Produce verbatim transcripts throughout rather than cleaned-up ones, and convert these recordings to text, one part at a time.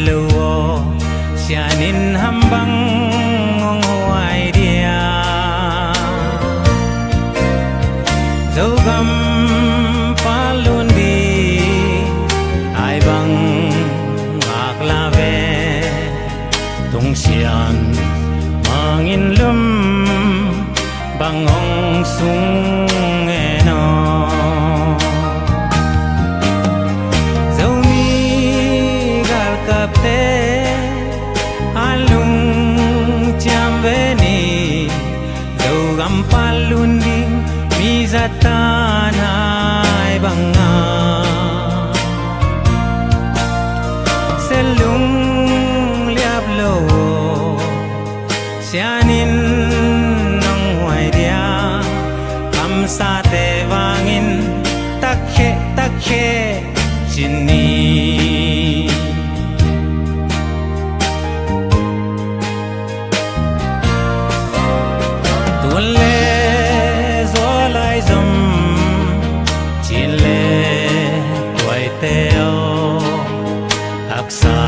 lo aw, sianin ham bang hong huai dia? Zogam palun di ai bang ngak la ve. Tungsian mangin lum bang hong sung e no. Zomi galkapte a lungciam ve ni. Zogam palun ding mi zatan ai banga. Selung liap lo, sianin nong huai dia? Kamsate vangin takhe takhe cin ni. Tuan le zual ai zom, cin le tuaite aw, haksa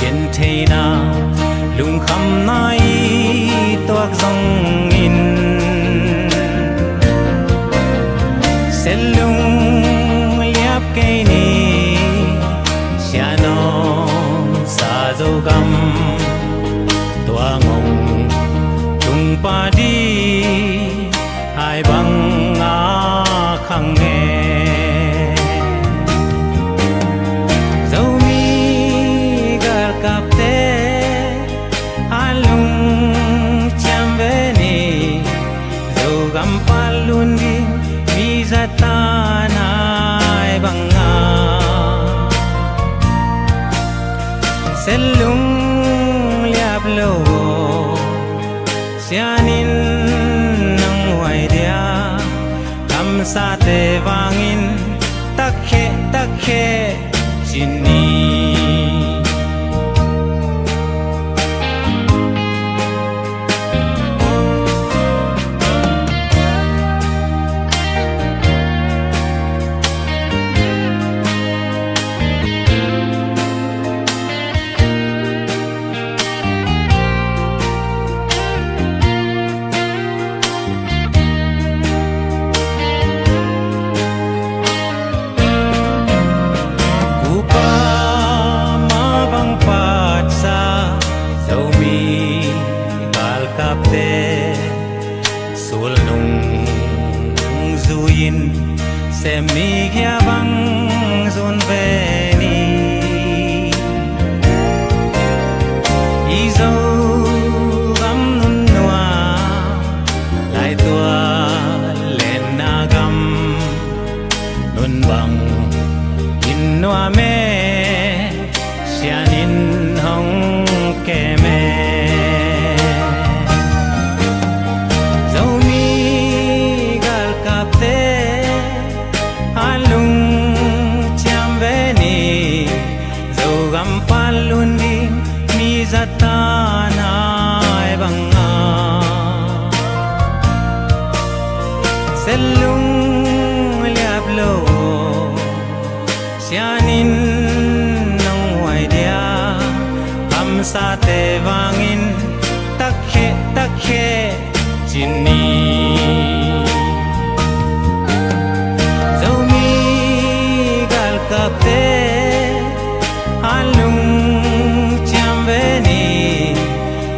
gentheihna, lungkhamna i tuak zongin, selung liap kei ni. Sianom sa Zogam, tua ngong tung padi ai bang a khang e. Zomi galkapte a lungciam ve ni. Zogam palun ding mi zatan ai banga. Selung liap lo, sianin nong huai dia? Kamsate vangin takhe takhe cin ni. Upa mah bang patsa, Zomi galkapte sulnung zui-in, sem mi kia bang zun ve ni. I Zogam nunnuam, laitual lenna gam, nun bang in nuam e, sianin hong kem e. Zomi galkapte a lungciam ve ni. Zogam palun ding mi zatan ai banga. Selung liap lo, sianin nong huai dia? Kamsate vangin takhe takhe cin ni. Zomi galkapte a lungciam ve ni.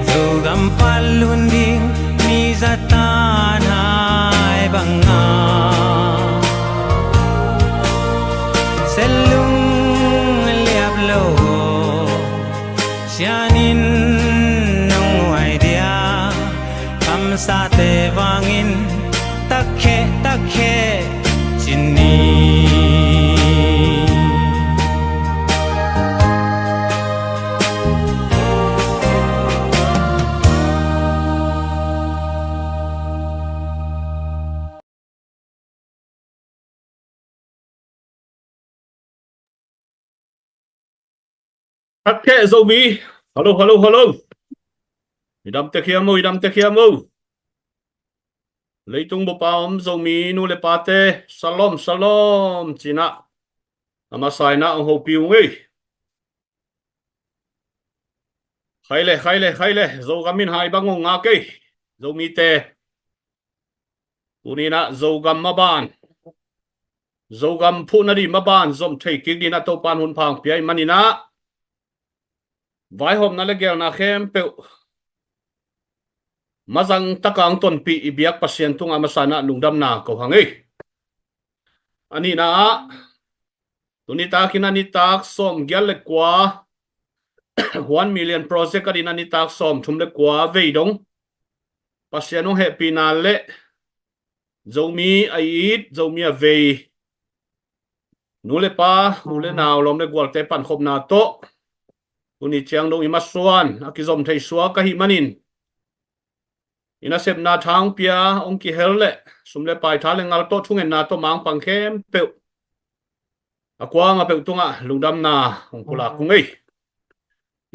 Zogam palun ding mi zatan ai banga. Selung liap lo, sianin nong huai dia? Kamsate vangin takhe takhe cin ni. Khat kheh Zomi. Hello, hello, hello. I dam tek hiam o, i dam tek hiam o. Leitung bup a om Zomi nu le pate, shalom, shalom, ci-in ah, a masa in ah hong hopih ung ei. Khai le, khai le, khai le. Zogam in hai bang hong ngak ei. Zomite, tuni-in ah Zogam maban, Zogam phuhna ding maban zom thei kik dingin ah Topa'n hun pha hong pia ahih manin ah, vaihawmna le geelna khempeuh mazang takin hong tonpih i biak Pasian tungah a masa-in ah lungdamna ko hang ei. A nihna ah, tuni takin ah nitak sawmgiat le kua, One Million Project a dingin ah nitak sawmthum le kua vei dong Pasian hong hehpihna le Zomi a it, Zomi a vei nu le pa, u le nau, lawm le gualte pankhopna tawh tuni ciang dong i masuan a kizom thei suak ahih manin, i nasepna tha hong pia, hong kihel le sum le pai, tha le ngal tawh, thungetna tawh mangpang khempeuh a kuamah peuh tungah lungdamna hong pulak ung ei.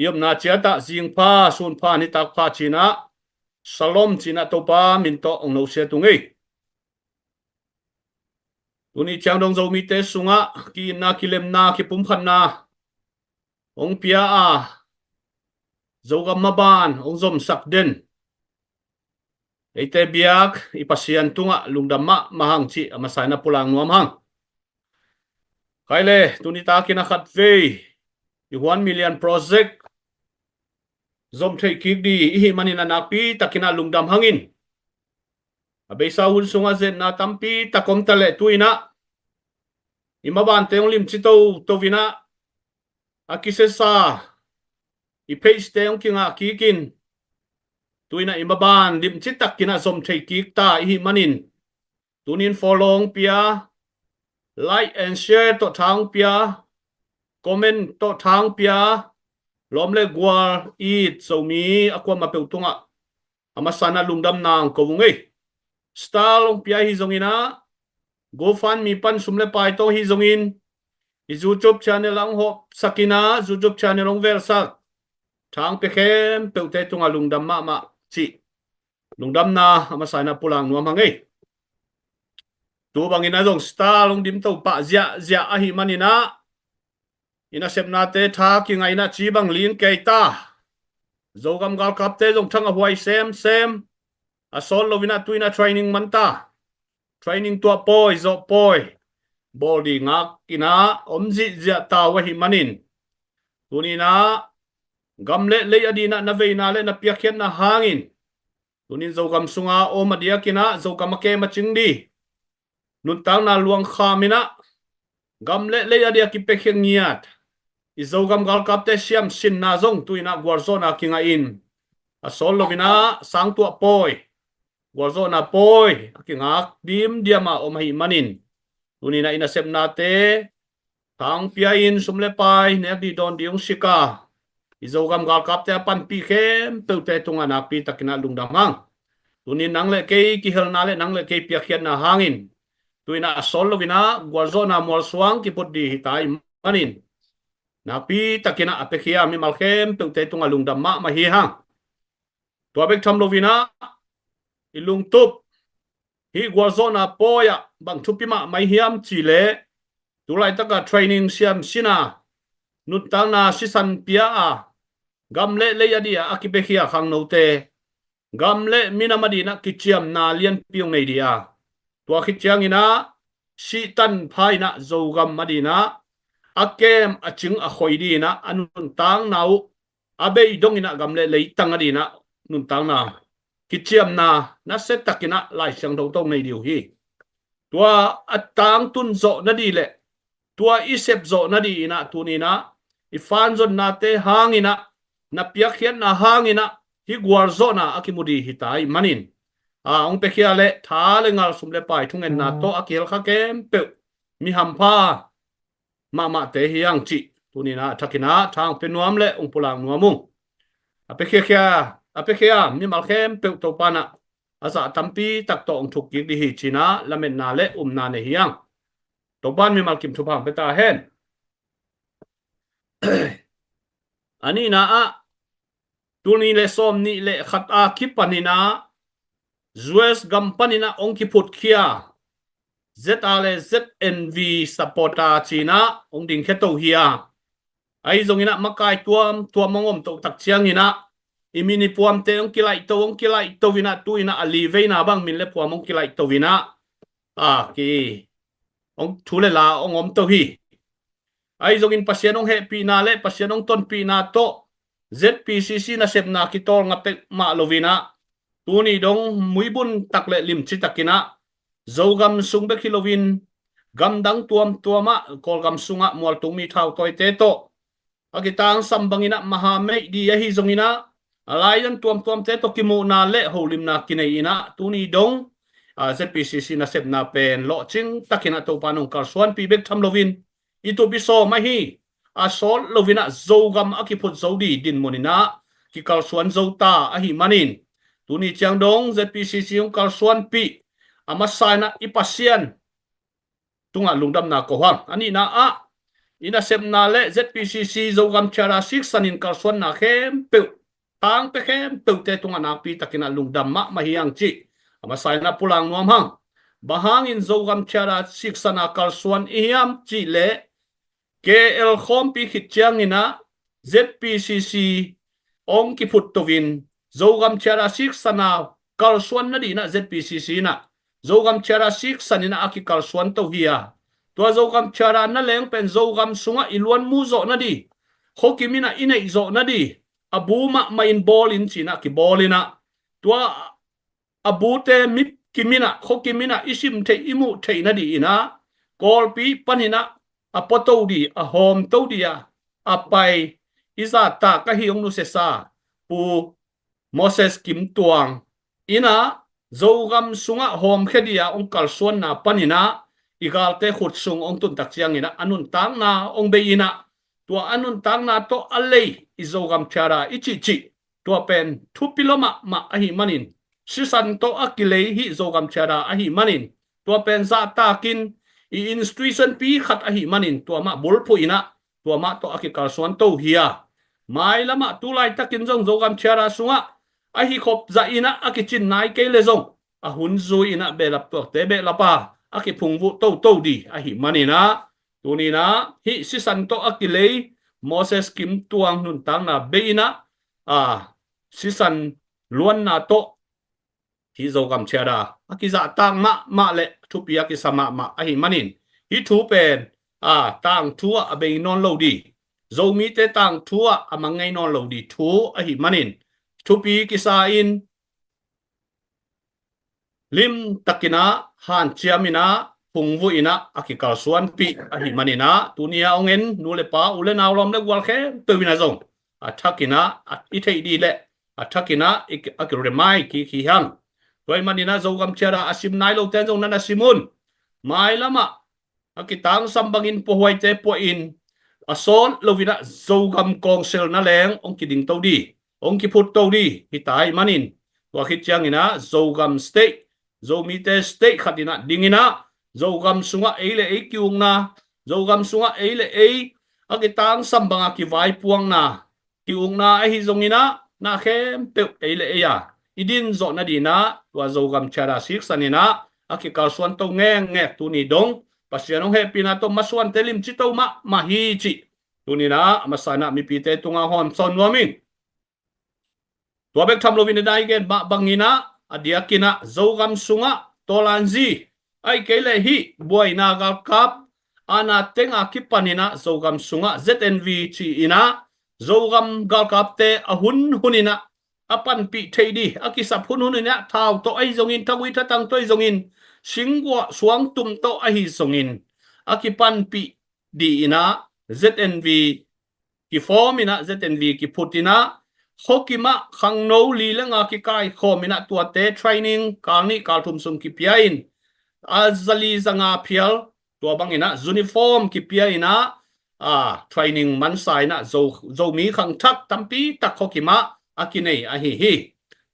I omna ciat ah zingpha, sunpha, nitak pha ci-in ah, Shalom ci-in ah Topa min tawh hong nusia ung ei. Tuni ciang dong Zomite sungah ki-itna, kilemna, kipumkhatna hong pia a, Zogam maban hong zomsak den eite biak i Pasian tungah lungdam mahmah hang cih a masa-in ah pulak nuam hang. Khai le, tuni takin ah khatvei i One Million Project zom thei kik ding i hih manin ah nakpi takin ah lungdam hang in. A beisa hun sungah zetna tampi tak om ta leh, tu-in ah i mabante hong limci toto in ah, a kisesa i page-te hong kingah kik in, tu-in ah i maban limci takin ah zom thei kik ta i hih manin, tuni-in follow hong pia, like and share tawh tha hong pia, comment tawh tha hong pia, lawm le gual, it Zomi a kuamah peuh tungah a masa-in ah lungdamna hong ko ung ei. Star hong pia hi zongin ah, GoFundMe pan sum le pai tawh hi zongin, i YouTube channel ah hong hawpsak in ah, YouTube channel hong velsak, tha hong pia khempeuhte tungah lungdam mahmah cih lungdamna a masa-in ah pulak nuam hang ei. Tu bangin ah zong star hong dim to pah ziahziah ahih manin ah, i nasepnate tha kingah in ah ci bang ling kei ta. Zogam galkapte zong thang a huai semsem. A sawt loin ah tu-in ah training man ta. Training tuah pawi, zawh pawi, bawl ding ngak in ah om zihziah ta uh ahih manin, tuni-in ah gam le lei a dingin ah na veina le na piakkhiatna hangin, tuni-in Zogam sunga om a diakin ah Zogam a kem a cing ding nuntakna luangkham in ah, gam le lei a dia kipiakhia ngiat i Zogam galkapte siamsinna zong tu-in ah gualzawhna kingah in, a sawt loin ah sang tuah pawi, gualzawhna pawi a kingak dimdiam a om ahih manin, tuni-in ah i nasepnate tha hong pia in, sum le pai nek ding dawn ding hong sik a, i Zogam galkapte a panpih khempeuhte tungah nakpi takin ah lungdam hang. Tuni-in nang le kei kihelna le nang le kei piakkhiatna hangin, tu-in ah a sawt loin ah gualzawhna mualsuang kiphut ding hi ta ahih manin, nakpi takin ah a piakhia mimal khempeuhte tungah lungdam mahmah hi hang. Tua bek tham loin ah, i lungtup, hih gualzawhna pawi ah bang thupi mahmah hiam cih leh, tu laitak a training siamsin a, nuntakna sisan pia a, gam le lei a dia a kipiakhia khangnote gam le minam a dingin ah kiciamna lianpi hong nei ding a, tua khit ciangin ah sihtan pha in ah Zogam a dingin ah a kem a cing a khoi dingin ah a nuntakna uh a bei dongin ah gam le leitang a dingin ah nuntakna kiciamna nasia takin ah Lai Siangtho tawh nei ding uh hi. Tua a tangtun zawh nading le tua i sep zawh nadingin ah tuni-in ah i fanzonnate hangin ah, na piakkhiatna hangin ah hih gualzawhna a kimu ding hi ta ahih manin, a hong piakhia le tha le ngal, sum le pai, thungetna tawh a kihel kha khempeuh mi hampha mahmahte hi hang cih tuni-in ah a thakin ah tha hong pia nuam le hong pulak nuam ung. A piakhia, a piakhia mimal khempeuh Topa'n ah a zah tampi tak tawh hong thuk kik ding hi ci-in ah lametna le upna nei hi hang. Topa'n mimal kim thupha hong pia ta hen. A nihna ah, tul nih le sawmnih le khat a kipanin ah U S gam panin ah hong kiphutkhia Z R le Z N V supporter ci-in ah hong dingkhia to hi a, ahi zongin ah makai tuamtuam hong om toh tak ciangin ah i min i puamte hong kilaihto, hong kilaihto inah, tu inah a li veina bang min le puam hong kilaihto inah, a ki hong thu le la hong om to hi. Ahi zongin Pasian hong hehpihna le Pasian hong tonpihna tawh Z P C C nasepna kitawl nga pek mah lo inah, tuni dong muibun tak le limci tak inah, Zogam sung bek hi loin gamdang tuamtuam ah, Kawlgam sungah mualtung mi thautawite tawh a kitangsam bang inah maha meih di ahi zong inah, a laidan tuamtuamte tawh kimuhna le holimna kinei inah, tuni dong, a, Z P C C nasepna pen lawhcing tak inah Topa in hong kalsuanpih bek tham loin, i tup i sawm ahi, a sawt lo inah Zogam a kiphut zo di dinmun inah kikalsuan zo ta ahih manin, tuni ciang dong Z P C C hong kalsuanpih a masa inah i Pasian tungah lungdamna ko hang. A nihna ah, i nasepna le Z P C C Zogam Charter siksan in kalsuanna khempeuh, tangpi khempeuhte tungah nakpi tak inah lungdam mahmah hi hang cih a masa inah pulang nuam hang. Bang hangin Zogam Charter siksan a kalsuan i hiam cih leh, K L khawmpi khit ciang inah Z P C C hong kiphut to in, Zogam Charter siksan a kalsuan nadih inah Z P C C inah, Zogam Charter siksan inah a kikalsuan to hi a, tua Zogam Charter na leng pen Zogam sungah i luan mu zawh nadih, khuakim inah i neih zawh nadih, a bu mahmah in bawl in ci inah kibawl inah, tua a bute mi kim inah, khuakim inah i sim theih, i muh theih nadih inah, Kawlpi pan inah a pua to di, a hawm to di a, a pai, i zahtak ahi hong nusiasa Pu Moses Kim Tuang inah, Zogam sungah hawmkhia di a hong kalsuanna pan inah, i galte khut sung hong tun tak ciang inah a nuntakna hong bei inah, tua a nuntakna tawh a lei i Zogam Charter i cihcih, tua pen thupi lua mahmah ahih manin, sisan tawh a kilei hih Zogam Charter ahih manin, tua pen zahtakin i institution pi khat ahih manin, tua mah bulphuh inah, tua mah tawh a kikalsuan to hi a. Mailamah tu laitakin zong Zogam Charter sungah a hi khop zah inah a kicin nai kei le zong, a hun zui inah behlap tuakte behlap a, a kiphungvuh toto di ahih man inah, tuni inah hih sisan tawh a kilei Moses Kim Tuang nuntakna bei inah, a, sisan luanna tawh hih Zogam Charter a kizahtak mahmah le thupi a kisa mahmah ahih manin, hih thu pen, a, tangthu ah a bei nawn lo di, Zomite tangthu ah a mang ngei nawn lo di thu ahih manin, thupi kisa in lim tak inah, hanciam inah, phungvuh inah a kikalsuanpih ahih man inah, tuni a hong en nu le pa, u le nau, lawm le gual khempeuh inah zong a thak inah, a, i theih di le a thak inah i, a kiremind kik hi hang. Tua ahih man inah Zogam Charter a sim nai lote in zong na na sim un. Mailamah a kitangsam bangin puahuaite pua in, a sawt lo inah Zogam Council na leng hong kiding to di, hong kiphut to di hi ta ahih manin, tua khit ciang inah Zogam State, Zomite state khat inah ding inah, Zogam sungah ei le ei ki-ukna, Zogam sungah ei le ei a kitangsam banga kivaipuakna, ki-ukna ahi zong inah, na khempeuh ei le ei a i din zawh nadih inah, tua Zogam Charter siksan inah a kikalsuan to ngekngek tuni dong Pasian hong hehpihna tawh masuante limci to mahmah hi cih tuni inah a masa inah mipite tungah hawmsawn nuam ing. Tua bek tham loin i dai gen mah bang inah, a diak inah Zogam sungah tawlanzi, ahih kei leh hih buaina galkap, ana tenga kipan inah Zogam sungah Z N V ci inah, Zogam galkapte a hunhun inah a panpih theih di, a kisap hunhun inah, thau tawh ahi zongin, thagui thatang tawh ahi zongin, singguah suangtum tawh ahi zongin, a kipanpih di inah, Z N V kiform inah, Z N V kiphut inah, khuakim ah khangno li le nga kikaikhawm inah, tuate training kal nih kal thum sung kipia in, a zali zanga phial, tua bang inah uniform kipia inah, a, training mansa inah, Zo, Zomi khangthak tampi tak khuakim ah a kinei ahi hi.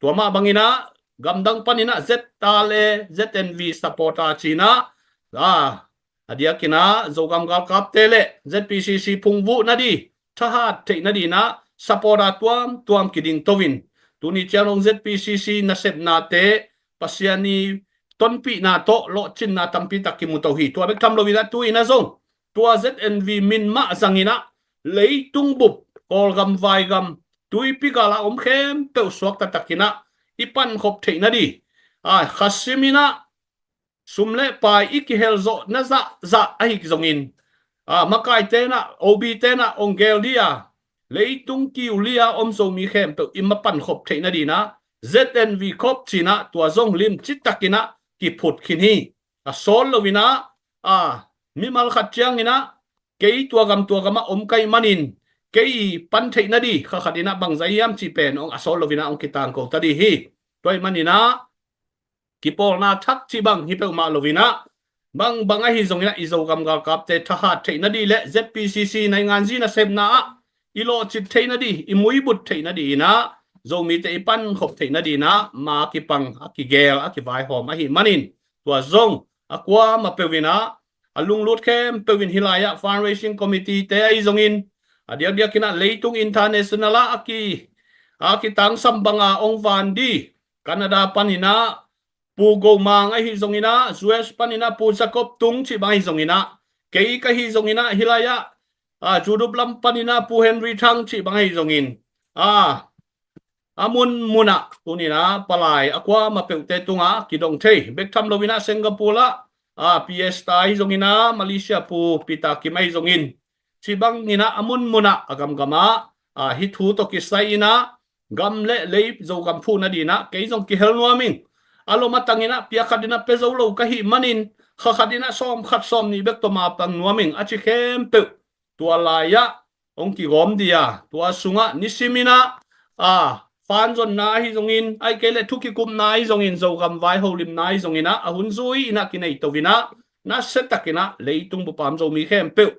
Tua mah bang inah gamdang pan inah Z R A, Z N V supporter ci inah, a, a diak inah Zogam galkapte le Z P C C phungvuh nadih, thahat theih nadih inah supporter tuamtuam kiding to in, tuni ciang dong Z P C C nasepnate Pasian i tonpihna tawh lawhcinna tampi tak kimu to hi. Tua bek tham lo inah tu inah zong tua Z N V min mah zang inah leitung bup, Kawlgam, Vaigam, tuipi gal a om khempeuh suakta takin ah i pankhop theih nading, a, khasim in ah sum le pai i kihel zawh na zahzah ahi zongin, a, makaite in ah, O B te in ah ong gel ding a, leitung kiu li a om Zomi khempeuh i ma pankhop theih nading ah Z N V khop ci in ah tua zong limci takin ah kiphut khin hi. A, sawl lo in ah, a, mimal khat ciangin ah kei tua gam tua gam ah om ka hih manin kei i pan theih nading kha khat in ah bangzah hiam cih pen ong a sawl lo in ah ong kitangko ta ding hi. Tua hih manin ah kipawlna thak cih bang hi peuhmah lo in ah, bangbang ahi zongin ah i Zogam galkapte thahat theih nading le Z P C C nainganzi nasepna ah i lawhcip theih nading, i muibut theih nading in ah, Zomite i pankhop theih nading in ah ma kipang, a kigel, a kivaihawm ahih manin tua zong a kuamah peuh in ah, a lunglut khempeuh in hih lai ah fundraising committee te ahi zongin, a diakdiak in ah leitung international ah a ki, a kitangsam bang a ong van ding, Canada pan in ah Pu Go Mang ahi zongin ah, U S pan in ah Pu Jacob Tung cih bang ahi zongin ah, kei ka hih zongin ah hih lai ah, a, Judup lam pan in ah Pu Henry Thang cih bang ahi zongin, a, a munmun ah tuni in ah palai a kuamah peuhte tungah kidong thei bek tham lo in ah Singapore ah, a, P S ta ahi zongin ah, Malaysia Pu Peter Kim ahi zongin, cih bangin ah a munmun ah a gamgam ah, a, hih thu tawh kisai in ah gam le lei Zogam phuh nading ah kei zong kihel nuam ing. A lom a tang in ah piak khat in ah pia zo lo ka hih manin kha khat in ah sawm khat sawm nih bek tawh ma pang nuam ing a ci khempeuh tua lai ah ong kigawm ding a, tua sungah nisim in ah, a, fanzonna ahi zongin, ahih kei leh thu kikupna ahi zongin, Zogam vai holimna ahi zongin ah, a hun zui in ah kinei to in ah, nasia takin ah leitung bup a om Zomi khempeuh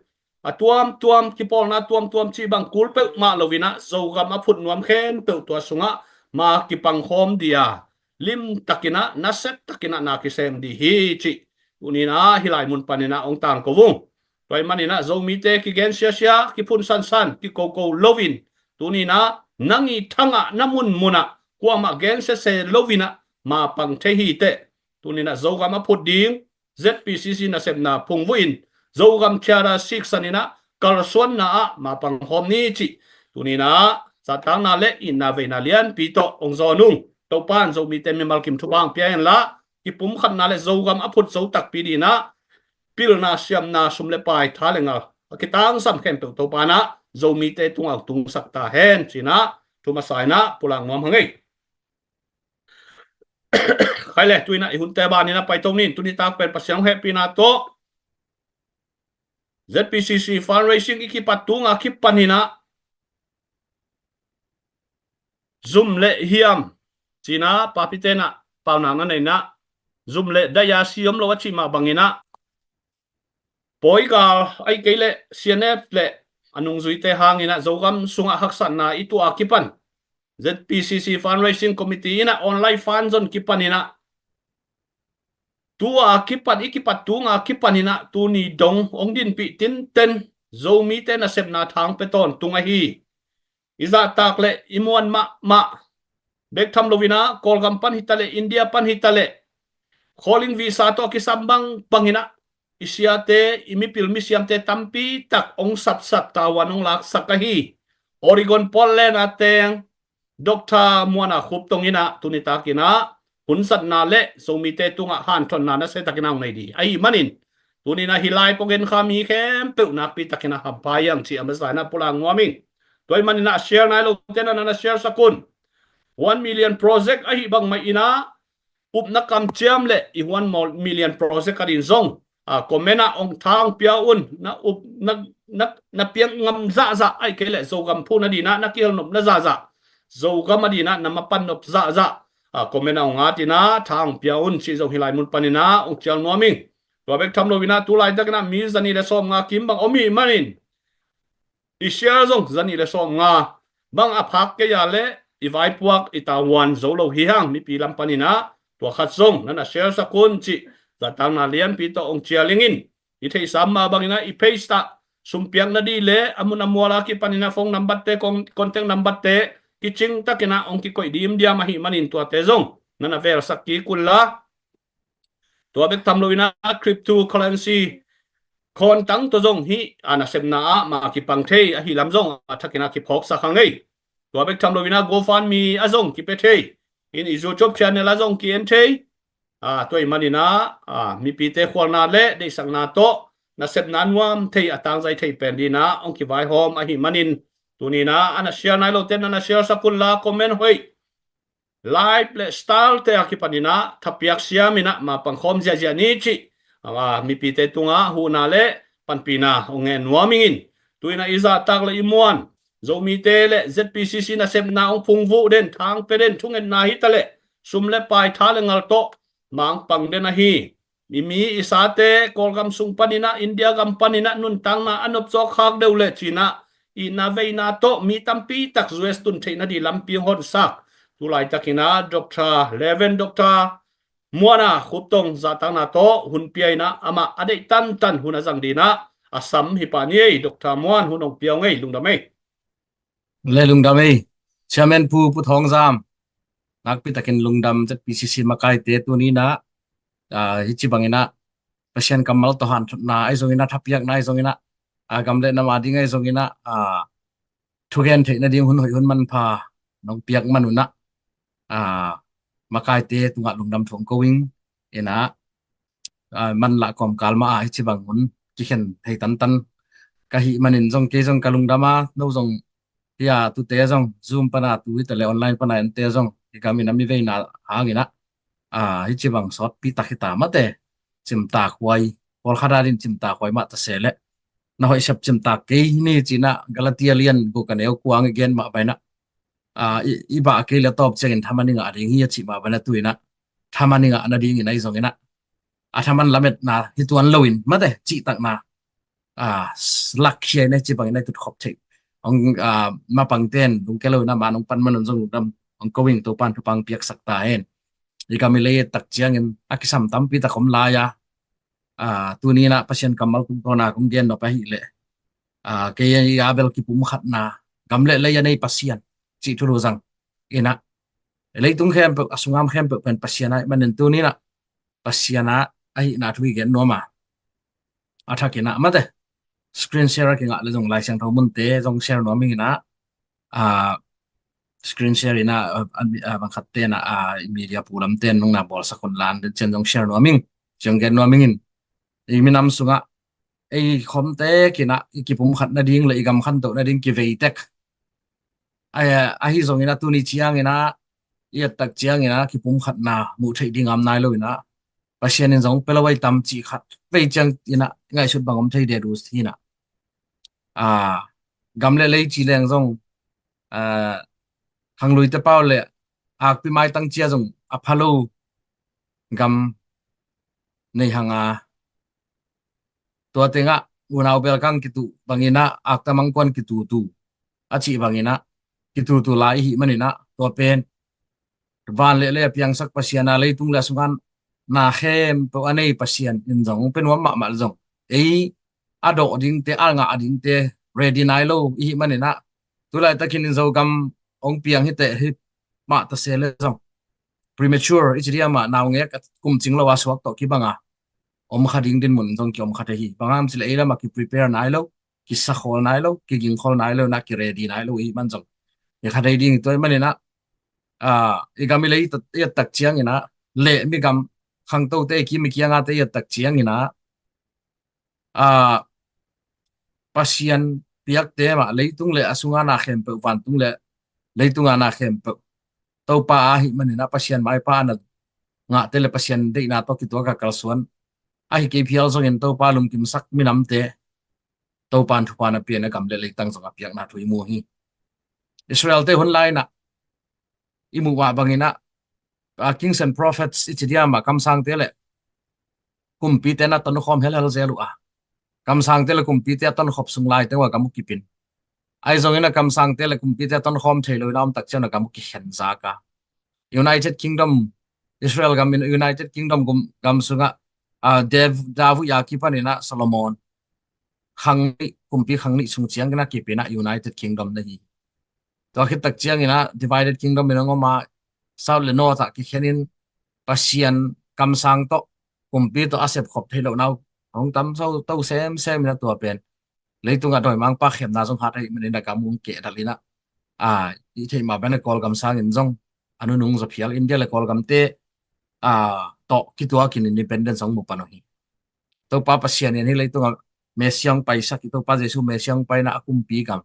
a tuamtuam, kipawlna tuamtuam cih bang kul peuhmah lo in ah Zogam a phut nuam khempeuh tua sungah ma kipang khawm ding a, lim takin ah, nasia takin ah na kisem ding hi cih tuni in ah hih lai mun pan in ah ong tangko ung. Tua hih manin ah Zomite kigen siasia, kiphun sansan, kikoko lo in, tuni in ah nang i thang ah, na munmun ah kuamah gen sese lo in ah ma pang thei hi teh. Tuni in ah Zogam a phut ding Z P C C nasepna phungvuh in, Zogam Charter siksan in ah kalsuanna ah ma pang khawm ni cih tuni in ah zahtakna le itna veina lianpi tawh ong zawn ung. Topa'n Zomite mimal kim thupha ong pia hen la, kipumkhatna le Zogam a phut zo takpi ding in ah pilna siamna, sum le pai, tha le ngal a kitangsam khempeuh Topa'n ah Zomite tungah ong tungsak ta hen ci in ah thu masa in ah pulak nuam hang ei. Khai le, tu in ah i hunte ban in ah paito ni in, tu nitak pen Pasian hehpihna tawh Z P C C fundraising i kipat tung a kipan in ah zum le hiam ci in ah papite in ah paunak na nei in ah, zum le daih a si om lo a cih mah bangin ah pawigal, ahih kei leh C N F le a nungzuite hangin ah Zogam sungah haksatna i tuah a kipan Z P C C fundraising committee in ah online fund zon kipan in ah, tu a kipan, i kipat tung a kipan in ah tuni dong ong dinpih tinten Zomite nasepna thang pia tawntung ahi. I zahtak le i muan mahmah bek tham lo in ah Kawlgam pan hi ta leh, India pan hi ta leh, calling visa tawh a kisam bangbang in ah i siate, i mipil misiamte tampi tak ong sapsap, tavuan ong laksak ahi. Oregon, Portland a teng Doctor Muana Khup tong in ah tu nitak in ah hun zatna le Zomite tungah hanthotna nasia takin ah ong nei ding ahih manin, tuni in ah hih lai pawh gen kha mi khempeuh nakpi takin ah hampha hi hang cih a masa in ah pulak nuam ing. Tua hih manin ah share nai lote in ah na na share sak un. One million project ahih bang mah in ah upna kamciam le i one million project a ding zong, a, comment ah ong tha ong pia un. Na up, na, na, na piak ngam zahzah, ahih kei leh Zogam phuh nading in ah na kihel nopna zahzah, Zogam a ding in ah na mapan nop zahzah, a, comment ah ong at in ah tha ong pia un cih zong hih lai mun pan in ah ong cial nuam ing. Tua bek tham lo in ah tu laitak in ah mi zanih le sawmnga kim bang om ahih manin i share zong zanih le sawmnga bang a phak kei a leh i vaipuak, i tavuan zo lo hi hang, mipi lam pan in ah tua khat zong na na share sak un cih zahtakna lianpi tawh ong cial ing in. I theihsa mah bang in ah i page ah sum piak nading le a mun a mual a kipan in ah phone number te, con-, contact number te kicing takin ah ong kikoih dimdiam ahih manin tuate zong na na velsak kik un la. Tua bek tham lo in ah cryptocurrency khawn tang tawh zong hih a nasepna ah ma kipang thei ahih lam zong a thakin ah kiphawksak hang ei. Tua bek tham loinah GoFundMe a zong kipia thei. In i YouTube channel a zong ki-en thei. Tua ih maninah mipite khualna le deihsakna tawh nasepna nuam thei a tangzai thei pen dinah hong kivaihawm ahih manin tuninah a na share nai lote na na share sak unla comment hoih live le style te a kipaninah thapiak siaminah mapangkhawm ziahziah ni cih mipite tungah huhna le panpina hong ngen nuam ingin tuinah i zahtak le i muan Zomite le ZPCC nasepna hong phungvuh den thangpia den thungetna hitaleh sum le pai tha le ngal tawh mangpang den ahi. I mi i sate Kawlgam sung paninah India gam paninah nuntakna a nopcawk khak deuh le cinah ihna veina tawh mi tampi tak US tun theih nading lampi hong honsak tulaitakinah Dr. Reverend Dr. Muana Khuptong zahtakna tawh hun pia inah amah a deih tantan hun a zang dinah a sam hi pah ni ei. Dr. Muan, hun hong pia ung ei. Lungdam ei. Le lungdam ei. Chairman Pu, Pu Thawng Zam, nakpitakin lungdam. ZPCC makaite tuninah hici banginah Pasian kammal tawh hanthotna ahi zonginah thapiakna ahi zonginah gam le nam ading ahi zonginah thugen theih nading hun hoih hun manpha nong piak manunah makaite tungah lungdam thu hong ko ing. Inah manlah kawmkal mah ah hici bang hun kikhen thei tantan ka hih manin zong kei zong ka lungdam a, no zong hia tute zong Zoom pana tu hitaleh online pana ente zong i gamin a mi veina hanginah hici bang sawtpi tak hita mate. Cimtak huai, pawlkhat adin cimtak huai mah tase leh na hoih sep cimtak kei ni cinah Galatia lian guk a neu kua hong i gen mah bainah i bah kei le tawp ciangin thaman i ngah ding hi a cih mah bainah tuinah thaman i ngah nadingin ahi zonginah a thaman lametna hi tuan loin mate cihtakna lakkhia inah hici bangin a i tutkhop theih hong mapangten lungkia loinah man hong pan manun zong lungdam hong ko ing. Topan thupang piaksak ta hen. I gam i lei tak ciangin a kisam tampi tak om lai-a tuninah Pasian kammal tungtawna kong gen nop ahileh kei a bel kipumkhatna gam le lei a nei Pasian cih thulu zang inah leitung khempeuh a sungam khempeuh pen Pasian ahih manin tuninah Pasian ah ahihna thu i gen nuam a a thakinah mate screen share a kingah le zong Lai Siangtho munte zong share nuam inginah screen share inah bangkhat tenah media pulamten nungna bawlsak hun lan den cian zong share nuam ing. Ciang gen nuam ingin i minam sungah ei khomte kinah i kipumkhat nading le i gam khantoh nading kiveitek ahi zonginah tuni cianginah i ettak cianginah kipumkhatna muh theih ding am nai loinah Pasian in zong pia lo ai tam cih khat vei ciang inah ngaihsut bang om thei dedu hinah gam le lei ci leng zong khangluite pau le akpi maitang cia zong a pha lo gam nei hanga tua tengah unau belkang kituh banginah akta mangkuan kitutu a cih banginah kitutu lai ihih maninah tua pen van le lei a piangsak Pasian a leitung le a sungan na khempeuh a nei Pasian in zong pe nuam mahmah zong ei a dawh dingte a ngah dingte ready nai lo ihih maninah tulaitakin in Zogam hong piang hiteh hi mah tase le zong premature i ci diam ah naungek a kumcing lo a suak tawh kibanga om kha ding dinmun zong kiom kha thei hi. Bang hang cileh ei lamah kiprepare nai lo, kisakhawl nai lo, kigingkhawl nai lo inah kiready nai lo ihih man zong i kha thei ding. Tua i maninah i gam i lei i ettak cianginah le mi gam khangtote i kim i kiangate i ettak cianginah Pasian piakte mah leitung le a sunga na khempeuh, vantung le leitunga na khempeuh Topa ahih maninah Pasian maipa a na ngahte le Pasian deihna tawh kituak a kalsuan ahi kei phial zongin Topa lungkimsak minamte Topa in thupha na pian a gam le leitang zong a piakna thu i mu hi. Israelte hun lainah i muh mah banginah Kings and Prophets i ci diam ah kamsangte le kumpite na tonkhawm helhel zel uh a, kamsangte le kumpite a tonkhop sung laite uh a gam uh kipin. Ahi zongin a kamsangte le kumpite a tonkhawm thei lo in a om tak ciang a gam uh kikhen zak a, United Kingdom, Israel gam in United Kingdom gam sungah David a kipaninah Solomon khang nih, kumpi khang nih sung ciangin a kipinah United Kingdom na hi. Tua khit tak ciangin a divided kingdom in a ngom a, south le north ah kikhenin Pasian kamsang tawh kumpi tawh a sepkhop theih loh nau hong tam so to semsem in a tua pen leitungah dawimangpa khemna zong hat ahih manin a gam hong keh dalh in a, a i theih mah bangin Kawlgam sangin zong a nunung zaw phial India le Kawlgamte, ah, tawh kituakin independence hong mu pan uh hi. Topa Pasian in hih leitungah Messiah hong paisak, i Topa Jesu Messiah hong paina a kumpi gam,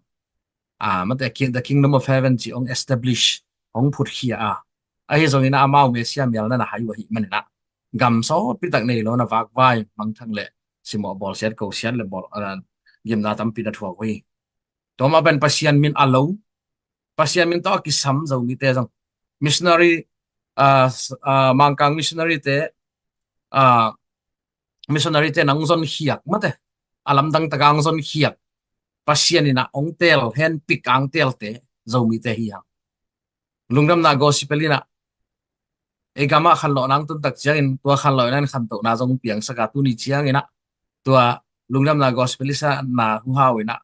ah, mate, king, the kingdom of heaven cih hong establish, hong phutkhia a, ahi zongin ah amau Messiah mialna na hai uh ahih manin ah gam sawtpi tak nei lo na vakvai mangthang le simawh bawlsiat kosiat le bawl, ah, gimna tampi na thuak uh hi. Tua mah bangin Pasian min a lo, Pasian min tawh a kisam Zomite zong, missionary, ah, s-, ah, Mangkang missionary te, ah, missionary te nang zon khiak mate, a lamdang taka ang zon khiak, Pasian in ah hong teel, handpick ang teelte Zomite hi hang. Lungdamna gospel in ah ei gamah khanlawhna ang tun tak ciangin tua khanlawhna in khantohna zong piangsak a, tuni ciangin ah tua lungdamna gospel i sakna huhau in ah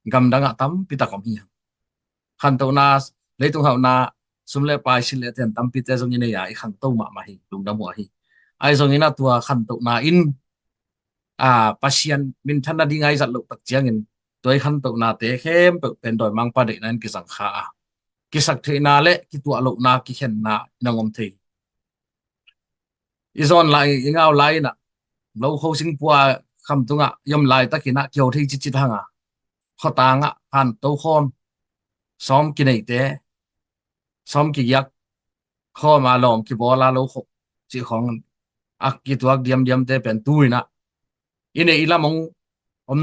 gamdangah tampi tak om hi hang. Khantohna, leitung hauhna, sum le pai, silh le ten tampite zong i nei a, i khanto mahmah hi, lungdam uh ahi. Ahi zongin ah tua khantohna in, ah, Pasian minthanna ding a i zat loh tak ciangin tua i khantohnate khempeuh pen dawimangpa deihna in kizang kha a, kisaktheihna le kituah lohna, kikhenna in hong om thei. I zawn lai, i ngau lai in ah, lo kho singpua kham tungah i om laitakin ah kiho thei citcit hang a, khuatangah han tokhawm, sawm kineihte, sawm kigiak khawm a, lawm kibawl a, lo khop cih khawng a kituak diamdiamte pen tu in ah i neih i lam hong om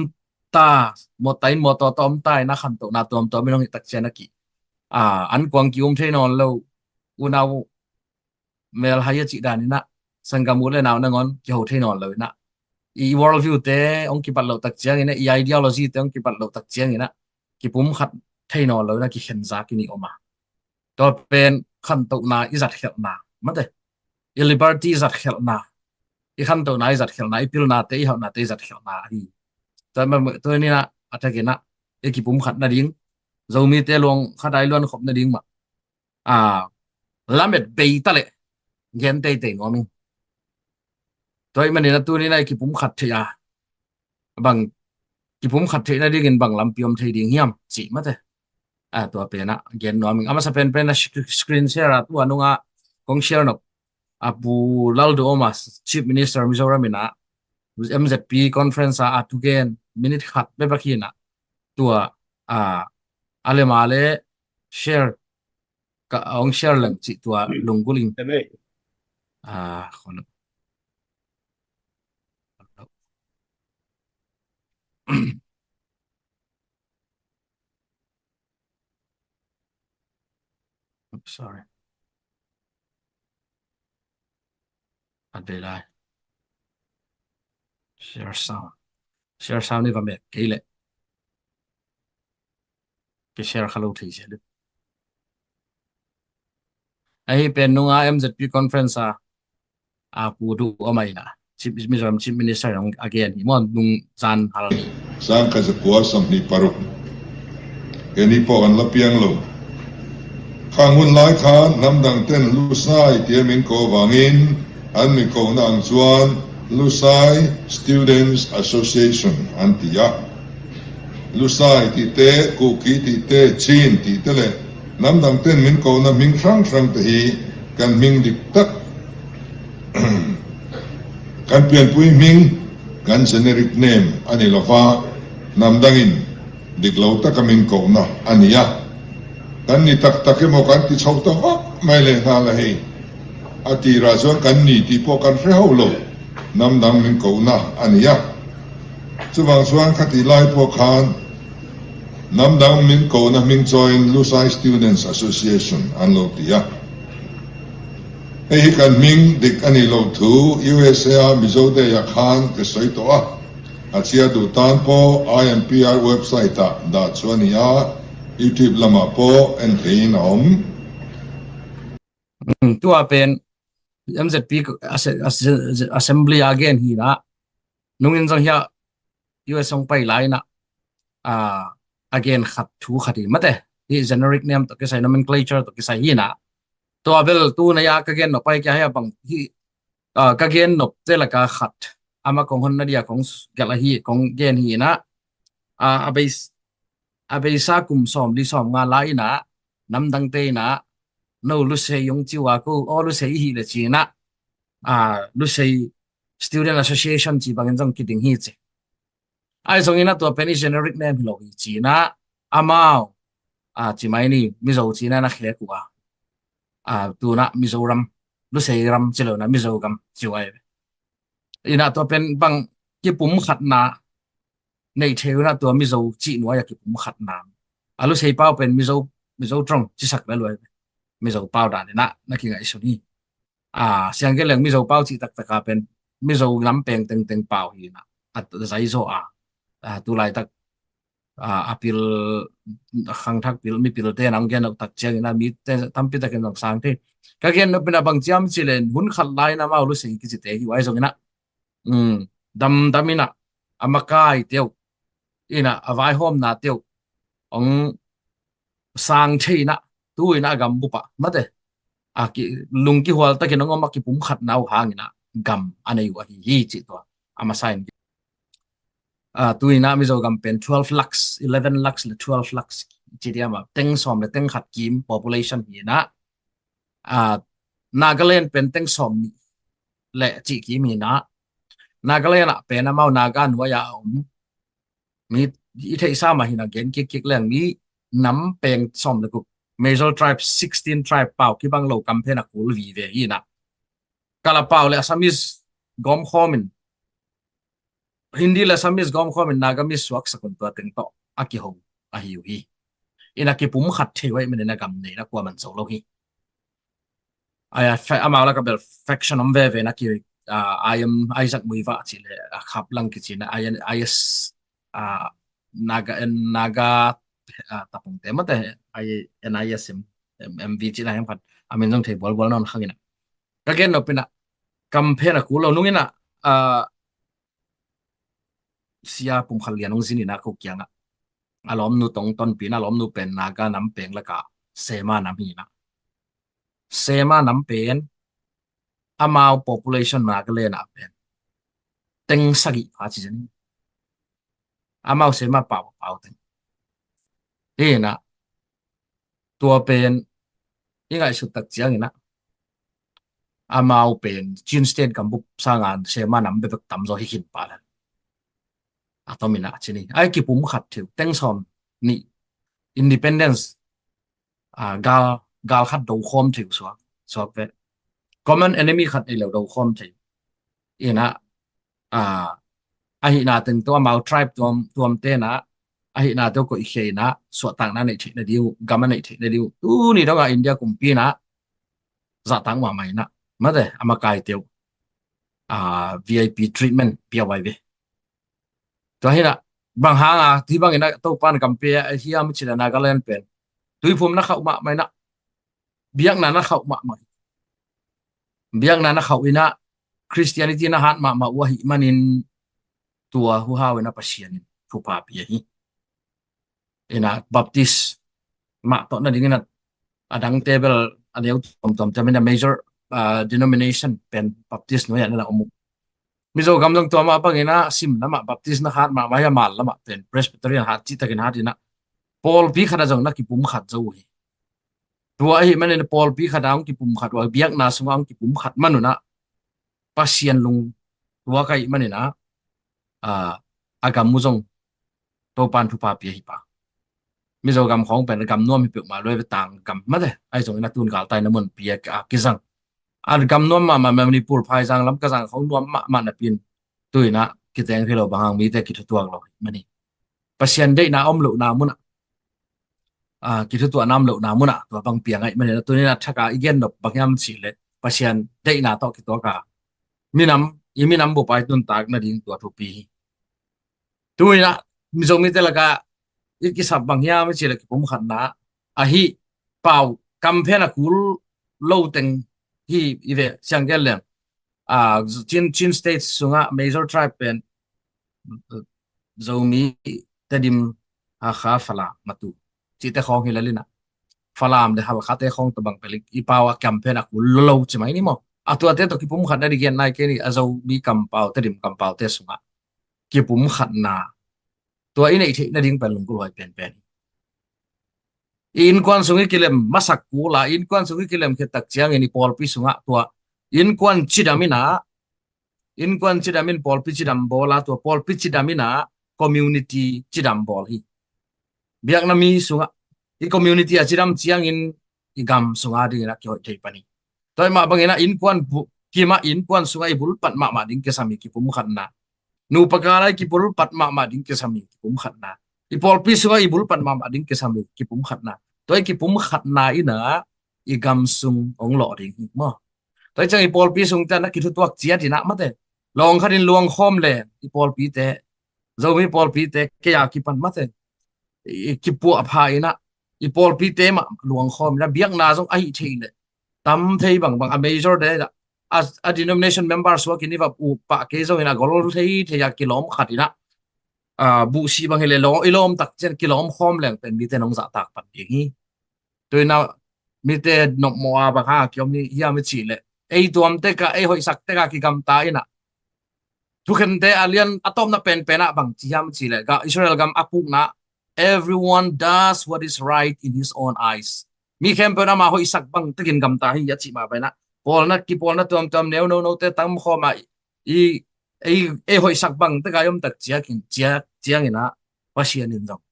ta, mawta in mawtaw tawh om ta in ah khantohna tuamtuam in hong hih tak ciang a ki, ah, ankuang ki-um thei nawn lo, unau melhai a cih dan in ah sanggam u le nau nangawn kiho thei nawn lo in ah, i world view te hong kibat loh tak ciangin ah, i ideology te hong kibat loh tak ciangin ah kipumkhat thei nawn lo in ah kikhen zak i hi om a. Tua pen khantohna i zatkhelhna mate, i liberty i zatkhelhna, i khantohna i zatkhelhna, i pilnate, i hauhnate i zatkhelhna ahi. Tua mah, tua ni in ah a takin ah i kipumkhat nading, Zomite luang khat a i luan khop nading mah, ah, lamet bei ta leh gen teitei nuam ing. Tua ahih manin ah tuni in ah i kipumkhat theih a, bang, kipumkhat theih nadingin bang lampi om thei ding hiam cih mate, ah, tua pen ah gen nuam ing. A masa penpen ah sc-, screen share a tua nungah kong share nop, ah, Pu Lalduhoma, Chief Minister Mizoram in ah M Z P conference ah a thugen minute khat bekbek hi in ah, tua, ah, a le ma le share, ka hong share leng cih tua lunggulh ing. Amen. Ah, khon. Oops, sorry. A dei lai. Share sound. Share sound ni va mek kei leh. Kei share kha lo thei sia deuh. Ahi pen nunga M Z P conference a, a Pu Duhoma in ah, Chief, Mizoram Chief Minister in hong a gen hi maw, nung zan hal ni. Sang khat za kua sawmnih paruk. Kei ni pawh kan la piang lo. Khang hun lai khan namdang ten Lusai tia min ko vangin an mi kona ang chuan Lusai Students Association an ti a. Lusai tihte, Kuki tihte, Chin tihte leh namdang ten min kona hming hrang hrang te hi kan hming dik tak. Kan pianpui hming, kan generic name a ni lova, namdangin dik lo taka min kona a ni a. Kan ni taktak emaw kan ti chho ta vak mai leh hna la hi. A tirah chuan kan ni tih pawh kan hre ho lo. Namdang min kona a ni a. Chuvang chuan khatih lai pawh khan namdang min kona hming chawiin Lusai Students Association an lo ti a. Hei hi kan hming dik a nih loh thu U S A a Mizo Day-ah khan ka sawi tawh a. A chiat duh tan pawh I M P R website-ah dah chu a ni a, YouTube lamah pawh en theihin a awm. Tua pen M Z P assembly a gen hi a, nungin zong hiah U S hong pai lai-in ah, a gen khat thu khat hi mate, hi generic name tawh kisai, nomenclature tawh kisai hi a. Tua bel tu nai-a ka gen nop pai kia hia bang hi, ka gen nop te laka khat ama kong honna dia kong gelh ahi, kong gen hi a, a beis a beisa kum sawmli sawmnga lai-in ah namdangte in ah no Lusei hong ci uh a, ko aw Lusei i hi le ci in ah, a, Lusei Student Association ci bangin zong kiding hi ci. Ahi zongin ah tua pen i generic name hi lo hi ci in ah, amau, a, ci mai ni, Mizo ci in ah na khek uh a, a, tu in ah Mizoram, Lusei ram ci lo in ah Mizo gam ci uh a hi ve. In ah tua pen bang kipumkhatna nei thei uh in ah tua Mizo cih nuai a kipumkhatna. A Lusei pau pen Mizo, Mizo trong cisak bel uh a hi ve. Mizo pau dan in ah na kingaihsun hi. A, siang gen leng Mizo pau cih taktak a pen Mizo nam peng tengteng pau hi in ah, a zai zaw a, a, tu laitak, a, a pil, a khangthak pil, mipilte in ah hong gen loh tak ciangin ah mite tampi takin zong sang thei. Ka gen nop in ah bang ci hiam cih leh hun khat lai in ah amau Lusei kicite hi uh a, ahi zongin ah, um, damdam in ah a makaite uh in ah a vaihawmnate uh hong sang thei in ah tu in ah a gambup ah mate, a ki, lungkihual takin hong om a kipumkhatna uh hangin ah gam a nei uh ahi hi cih tua a masa in. A, tu in ah Mizo gam pen twelve lakhs, eleven lakhs le twelve lakhs ci diam a, teng sawm le teng khat kim population hi in ah, a, Nagaland pen teng sawm nih le cih kim hi in ah, Nagaland ah pen amau Naga nuai a om mi i theihsa mah hi in ah gen kikkik leng mi nam peng sawm le guk, major tribe sixteen tribe pau kibang lo kamphen a kul vive hi in ah, Kala pau le Assamese gawmkhawm in, Hindi le Assamese gawmkhawm in Nagamese suaksak un tua teng tawh a kiho ahi uh hi. In ah kipumkhat thei uh ahih manin ah gam nei in ah kuaman zo lo hi. Ai, a, fa-, amau lak ah bel faction om veve in ah ki, a, I M Isaac Muivah cih le, a, Khaplang kici in ah, I N, I S, a, Naga, N, Naga, a, tapungte mate, I, N I S M, M, M V cih na hiam khat. A min zong thei bualbual nawn khang in ah. Ka gen nop in ah kamphen a kul lo nung in ah, a, sia pumkhat lian hong zin in ah ko kiangah a lawmnu tong tonpi in ah, a lawmnu pen Naga nam peng lak ah Sema nam hi in ah, Sema nam pen amau population Nagaland ah pen teng sagih pha ci zen hi. Amau Sema pau, pau teng hi in ah, tua pen i ngaihsut tak ciangin ah amau pen Chin State gambup sanga Sema nam bekbek tamzaw hi khin pah lel. A tom in ah ci ni, ai kipumkhat thei uh, teng sawm nih independence, a, gal, gal khat do khawm thei uh suak, suak ve. Common enemy khat ei lo do khawm thei uh. In ah, a, ahihna teng tawh amau tribe tuam, tuamte in ah ahihna tawh koihkhia in ah suahtakna neih theih nading uh, gam a neih theih nading uh, tuni dong ah India kumpi in ah zahtak mahmah in ah mate, a makaite uh, a, V I P treatment pia uh a hi ve. Tua hi in ah bang hang a hih bangin ah Topa'n gam pia hiam cih leh Nagaland pen tuiphum na khauh mahmah in ah, biakna na khauh mahmah, biakna na khauh in ah Christianity na hat mahmah uh ahih manin tua huhau in ah Pasian in thupha pia hi. In ah Baptist mah tawh nading in ah a dangte bel a neu tuamtuam ciam in ah major, a, denomination pen Baptist nuai ah na om uh. Mizo gam zong tua mah bangin ah sim lamah Baptist na hat mahmah hi a, mal lamah pen Presbyterian hat cihtakin hat in ah pawlpi khat ah zong na kipumkhat zo uh hi. Tua ahih manin pawlpi khat ah hong kipumkhat uh a, biakna sungah hong kipumkhat man un ah Pasian lungtuak ahih manin ah, a, a gam uh zong Topa'n thupha pia hi pah. Mizo gam khawng pen gam nuam hi peuhmah lua ve, tang gam mate, ahi zongin ah tun galtai na mun pia, a, kizang. A gam nuam mahmah Manipur phaizang lam ka zang khawng nuam mahmah napi in tu in ah kiteng hi lo, bang hang mite kithutuak lo ahih manin. Pasian deihna om lohna munah, a, kithutuahna om lohna munah tua bang pia ngei manin ah tuni in ah thak a i gen nop bang hiam cih leh Pasian deihna tawh kituak a minam, i minam bup a i nuntak nading tua thupi hi. Tu in ah Mizomite lak ah i kisap bang hiam i cih leh kipumkhatna ahi, pau, kamphen a kul lo teng hi i ve, siang gen leng, a, Chin, Chin State sungah major tribe pen Zomi, Tedim, Hakha, Falam, Matu cihte khawng hi lel in ah, Falam le Halkhate khawng tawh bang peuh i pau a kamphen a kul lo ci mai ni maw? A tuate tawh kipumkhatna ding gen nai kei ni, a Zomi kampau, Tedim kampaute sungah kipumkhatna tua i neih theih nading pen lunggulh huai penpen hi. I innkuan sung i kilem masak kul a, i innkuan sung i kilem khit tak ciangin i pawlpi sungah tua innkuan cidam in ah, innkuan cidam in pawlpi cidam bawl a, tua pawlpi cidam in ah community cidam bawl hi. Biakna mi sungah i community a cidam ciangin i gam sungah dingin a kihoih thei pan hi. Tua ahih mah bangin ah innkuan bu-, kimah innkuan sungah i bulpat mahmah ding kisam hi kipumkhatna. Nupa kal ah i kibulpat mahmah ding kisam hi kipumkhatna. I pawlpi sungah i bulpat mahmah ding kisam hi kipumkhatna. Tua i kipumkhatna in ah i gam sung hong lawh ding hi maw. Tua i ciang i pawlpi sung te na kithutuak ciat in ah mate, lawng khat in luangkhawm le i pawlpite, Zomi pawlpite kei a kipan mate, i kipuahpha in ah i pawlpite mah luangkhawm in ah biakna zong ahi thei leh tam thei bangbang a major te a, a denomination member suak in i va up pah kei zongin a gol thei thei a kilawm khat in ah, a, buhsih bang hi leh law, i lawm tak ciang kilawm khawm leng pen mite nong zahtak pan ding hi. Tuina mite nopmawh a bang hang a kiom hi hiam i cih leh, ei tuam tek a, ei hoihsak tek a kigamta in ah, thukhente a lian a tawpna penpen ah bang ci hiam i cih leh, ga Israel gam a pukna, "Everyone does what is right in his own eyes." Mi khempeuh in ama hoihsak bang tekin gamta hi a cih mah bangin ah, pawlna, kipawlna tuamtuam neu nonote tam khawm a, i, ei, ei hoihsak bang tek a i om tak ciangin, ciangin ah Pasian in zong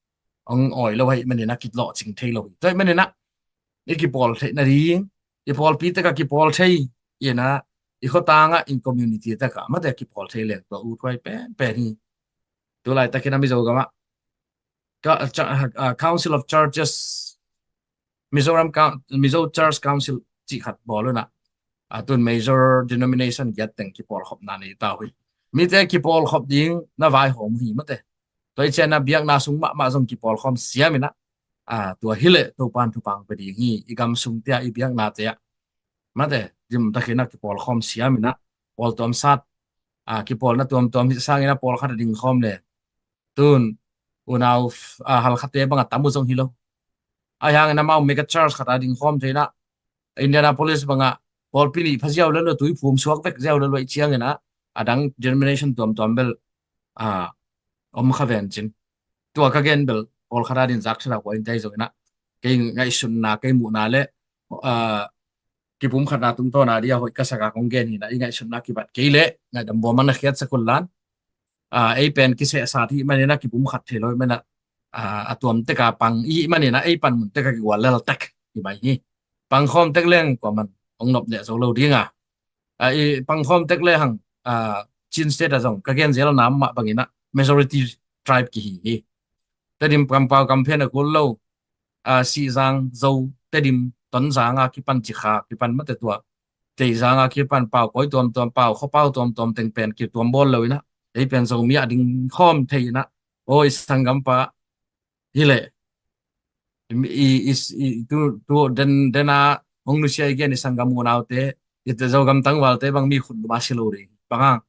hong awi lo ahih manin a kitlawhcing thei lo hi. Tua ahih manin ah i kipawl theih nading, i pawlpi tek a kipawl thei in ah, i khuatang ah, in community tek a mate kipawl thei leng tua uthuai penpen hi. Tu laitakin a Mizo gam ah ka, cha-, ah, Council of Churches, Mizoram Coun-, Mizo Church Council cih khat bawl un ah, a, tun major denomination giat teng kipawlkhopna nei ta uh hi. Mite kipawlkhop ding na vaihawm uh hi mate. Tua i ciang a biakna sung mahmah zong kipawlkhawm siam in ah, a, tua hi leh Topan thupha hong pia ding hi. I gam sung te ah, i biaknate ah mate, dim takin ah kipawlkhawm siam in ah, pawl tuamsat, a, kipawlna tuamtuam hi sangin ah pawlkhat a dingkhawm le, tun unau, a, Halkhate bang a tam uh zong hi lo. Ahi hangin amau mega church khat a dingkhawm thei in ah, Indianapolis bang ah pawlpi nih pha ziau le lo, tuiphum suak vek ziau le lo i ciangin ah, a dang denomination tuamtuam bel, a, om kha ven cin. Tua ka gen bel pawlkhat a din zak thei lo, kua in tei zongin ah, kei ngaihsutna, kei muhna le, a, kipumkhatna tungtawn a dia hoih ka sak a kong gen hi in ah, i ngaihsutna kibat kei leh ngaihdam bawm a na khiatsak un lan. A, ei pen kisehsat i hih manin ah kipumkhat thei lo i hih manin ah, a, a tuam tek a pang i hih manin ah ei panmun tek a kigual lel tek hi mai hi. Pangkhawm tek leng kuaman hong nop neh zo lo ding a, a, i pangkhawm tek le hang, a, Chin State a zong ka gen zel nam mah bangin ah majority tribe kihi hi. Tedim, Kampau, Kamphen a kul lo, a, Sihzang, Zo, Tedim, Tonzang a kipan, Cikha kipan mate, tua Teizang a kipan Pau kawi tuamtuam, Pau, Khuapau tuamtuam teng pen kituam bawl lo in ah, ei pen Zomi a dingkhawm thei in ah, aw i sanggampa hi leh, i, i, i, tu, tu den, den a hong nusia i gen i sanggam unaute, i te Zogam tangvalte bang mi khut lum a si lo ding. Bang hang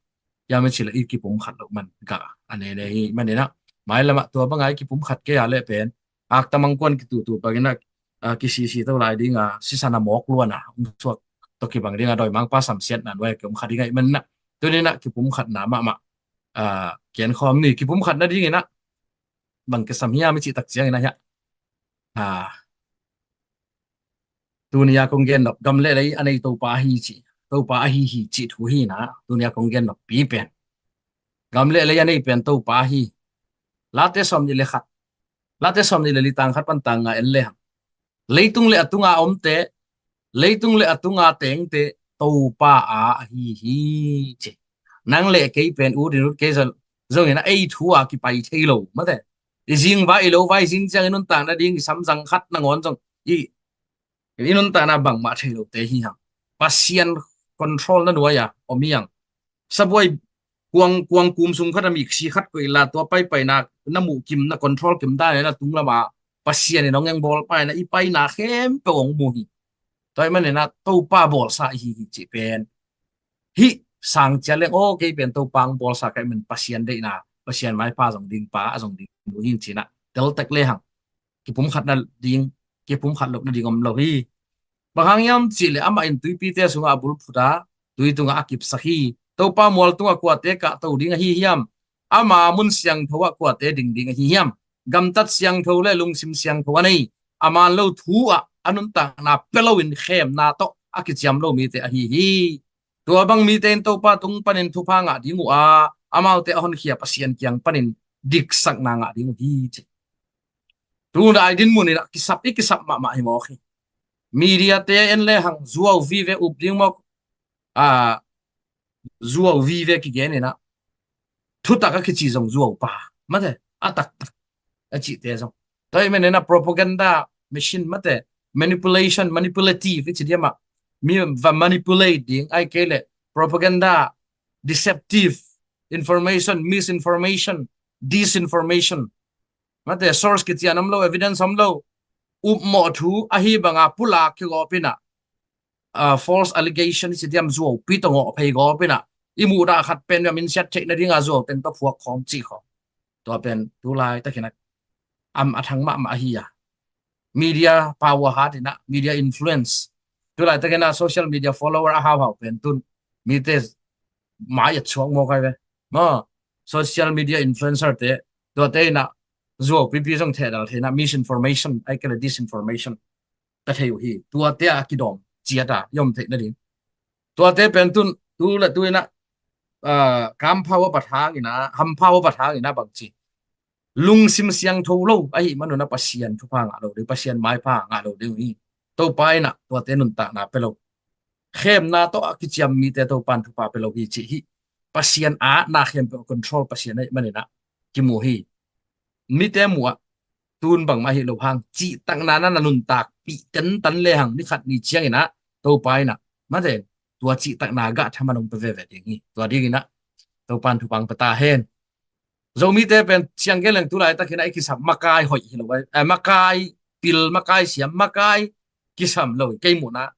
hiam i cih leh i kipumkhat loh man gah a nene hi manin ah, mailam ah tua bang a i kipumkhat kei a leh pen, akta mangkuan kituhtuh bangin ah, a, kisisi to lai ding a, sisan a mawk luan a hong suak tawh kibang ding a, dawimangpa samsiatna nuai a kiom kha ding ahih manin ah, tuni in ah kipumkhatna mahmah, a, kiankhawm ni. Kipumkhat nadingin ah bang kisam hiam i cih tak ciangin ah hiah, a, tuni a kong gen nop, gam le lei a nei Topa ahi cih, Topa ahi hi cih thu hi in ah, tuni a kong gen nop pi pen, gam le lei a nei pen Topa ahi. Late sawmnih le khat, Late sawmnih le li tang khat pan tang nga en le hang, leitung le a tunga omte, leitung le a tunga tengte Topa a ahi hi ci. Nang le kei pen ut in ut kei zong, zongin ah ei thu a kipai thei lo mate. I zing vai, i lo vai, zing ciang i nuntak nading i samzang khat nangawn zong i, i nuntakna bangmah thei lote hi hang. Pasian control na nuai a om hi hang. Sabuai kuang, kuang kum sung khat a miksi khat koih la, tua paipaina na muh kim, na control kim dan in a tung lama Pasian in hong eng bawl paina, i paina khempeuh hong mu hi. Tua ahih manin ah Topa bawlsa i hi hi cih pen, hih sang ciat leng, aw kei pen Topa hong bawlsa ka hih manin Pasian deihna, Pasian maipha zong ding pa a zong ding nu hi ci in ah, tel tek le hang kipumkhat nading, kipumkhat loh nading om lo hi. Bang hang hiam cih leh amah in tuipite sungah a bul phut a, tui tungah a kipsak hi. Topa mual tungah kuate kahto ding ahi hiam? Ama mun siangtho ah kuate ding ding ahi hiam? Gamtat siangtho le lungsim siangtho a nei, a man lo thu ah a nuntakna pia loin khemna tawh a kiciam lo mite ahi hi. Tua bang mite in Topa tung panin thupha ngah ding uh a, amaute a honkhia Pasian kiang panin diksakna ngah ding uh hi ci. Tuna ai dinmun in ah kisap i kisap mahmah hi mawk hi. Media te en le hang zuau vive up ding mawk, a, zuau vive kigen in ah thutak a kici zong zuau pa, mate, a taktak a cihte zong. Tua i men in ah propaganda machine, mate, manipulation, manipulative i ci diam ah, mi va manipulate ding ai kei le propaganda, deceptive information, misinformation, disinformation, mate, source kician om lo, evidence om lo, upmawh thu ahi banga pulak kigawp in ah, ah, false allegation i ci diam, zuaupi tawh ngawh phei gawp in ah, i muhdah khat pen bia min siat theih nadinga zuau teng tawh phuak khawm cih khawm. Tua pen tulai takin ah am a thang mahmah ahi a. Media power hat in ah, media influence. Tulai takin ah social media follower a hauhau pen tun mite mai a chuak mawk ai ve. Ma, social media influencer te, tuate in ah zuau pipi zong thehdal thei in ah, misinformation ai kei le disinformation ka thei uh hi. Tuate a kidawm ciat a i om theih nading. Tuate pen tun tu le tu in ah, ah, kampau a pat hang in ah, hampau a pat hang in ah bangci lungsim siangtho lo ahi manun ah Pasian thupha ngah lo ding, Pasian maipha ngah lo ding uh hi. Topa in ah tuate nuntakna pia lo, khemna tawh a kiciam mite Topan thupha pia lo hi cih hi. Pasian a na khempeuh control Pasian ahi manin ah kimu hi. Mite muh ah tun bangmah hi lo hang, cihtakna na na nuntakpih tentan le hang ni khat ni ciangin ah Topa in ah, mate, tua cihtakna gah thaman hong pia veve ding hi. Tua dingin ah Topan thupha pia ta hen. Zomite pen ciang gen leng tulai takin ah i kisap makai hoih hi lo, eh, makai pil, makai siam, makai kisam lo hi. Kei muhna,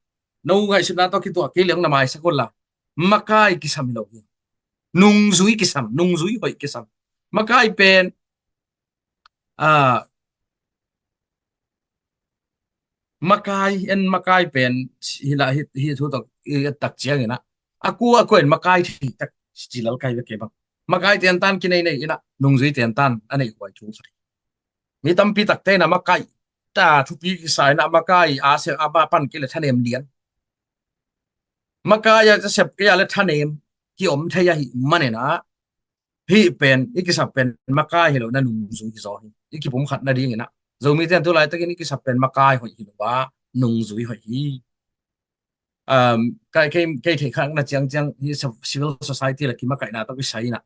no ngaihsutna tawh kituah kei leng na maisak un la, makai kisam hi lo hi. Nungzui kisam, nungzui hoih kisam. Makai pen, ah, makai, en makai pen hi la, hi, hi thu tak, i tak ciangin ah, a kua a kua in makai thei tak ci lal kai ve kei bang. Makai tentan kinei nei in ah nungzui tentan a nei huai thu khat hi. Mi tampi takte in ah makai ta thupi kisa in ah makai a se a ba pan kei le thanem lian. Makai a sep kei a le thanem kiom thei ahi manin ah, hih pen i kisap pen makai hi lo in ah nungzui hi zaw hi. I kipumkhat nadingin ah Zomite in tulai takin i kisap pen makai hoih hi lo a, nungzui hoih hi. Um, kei, kei, kei theih khakna ciangciang hi, civil society le kimakaihna tawh kisai in ah,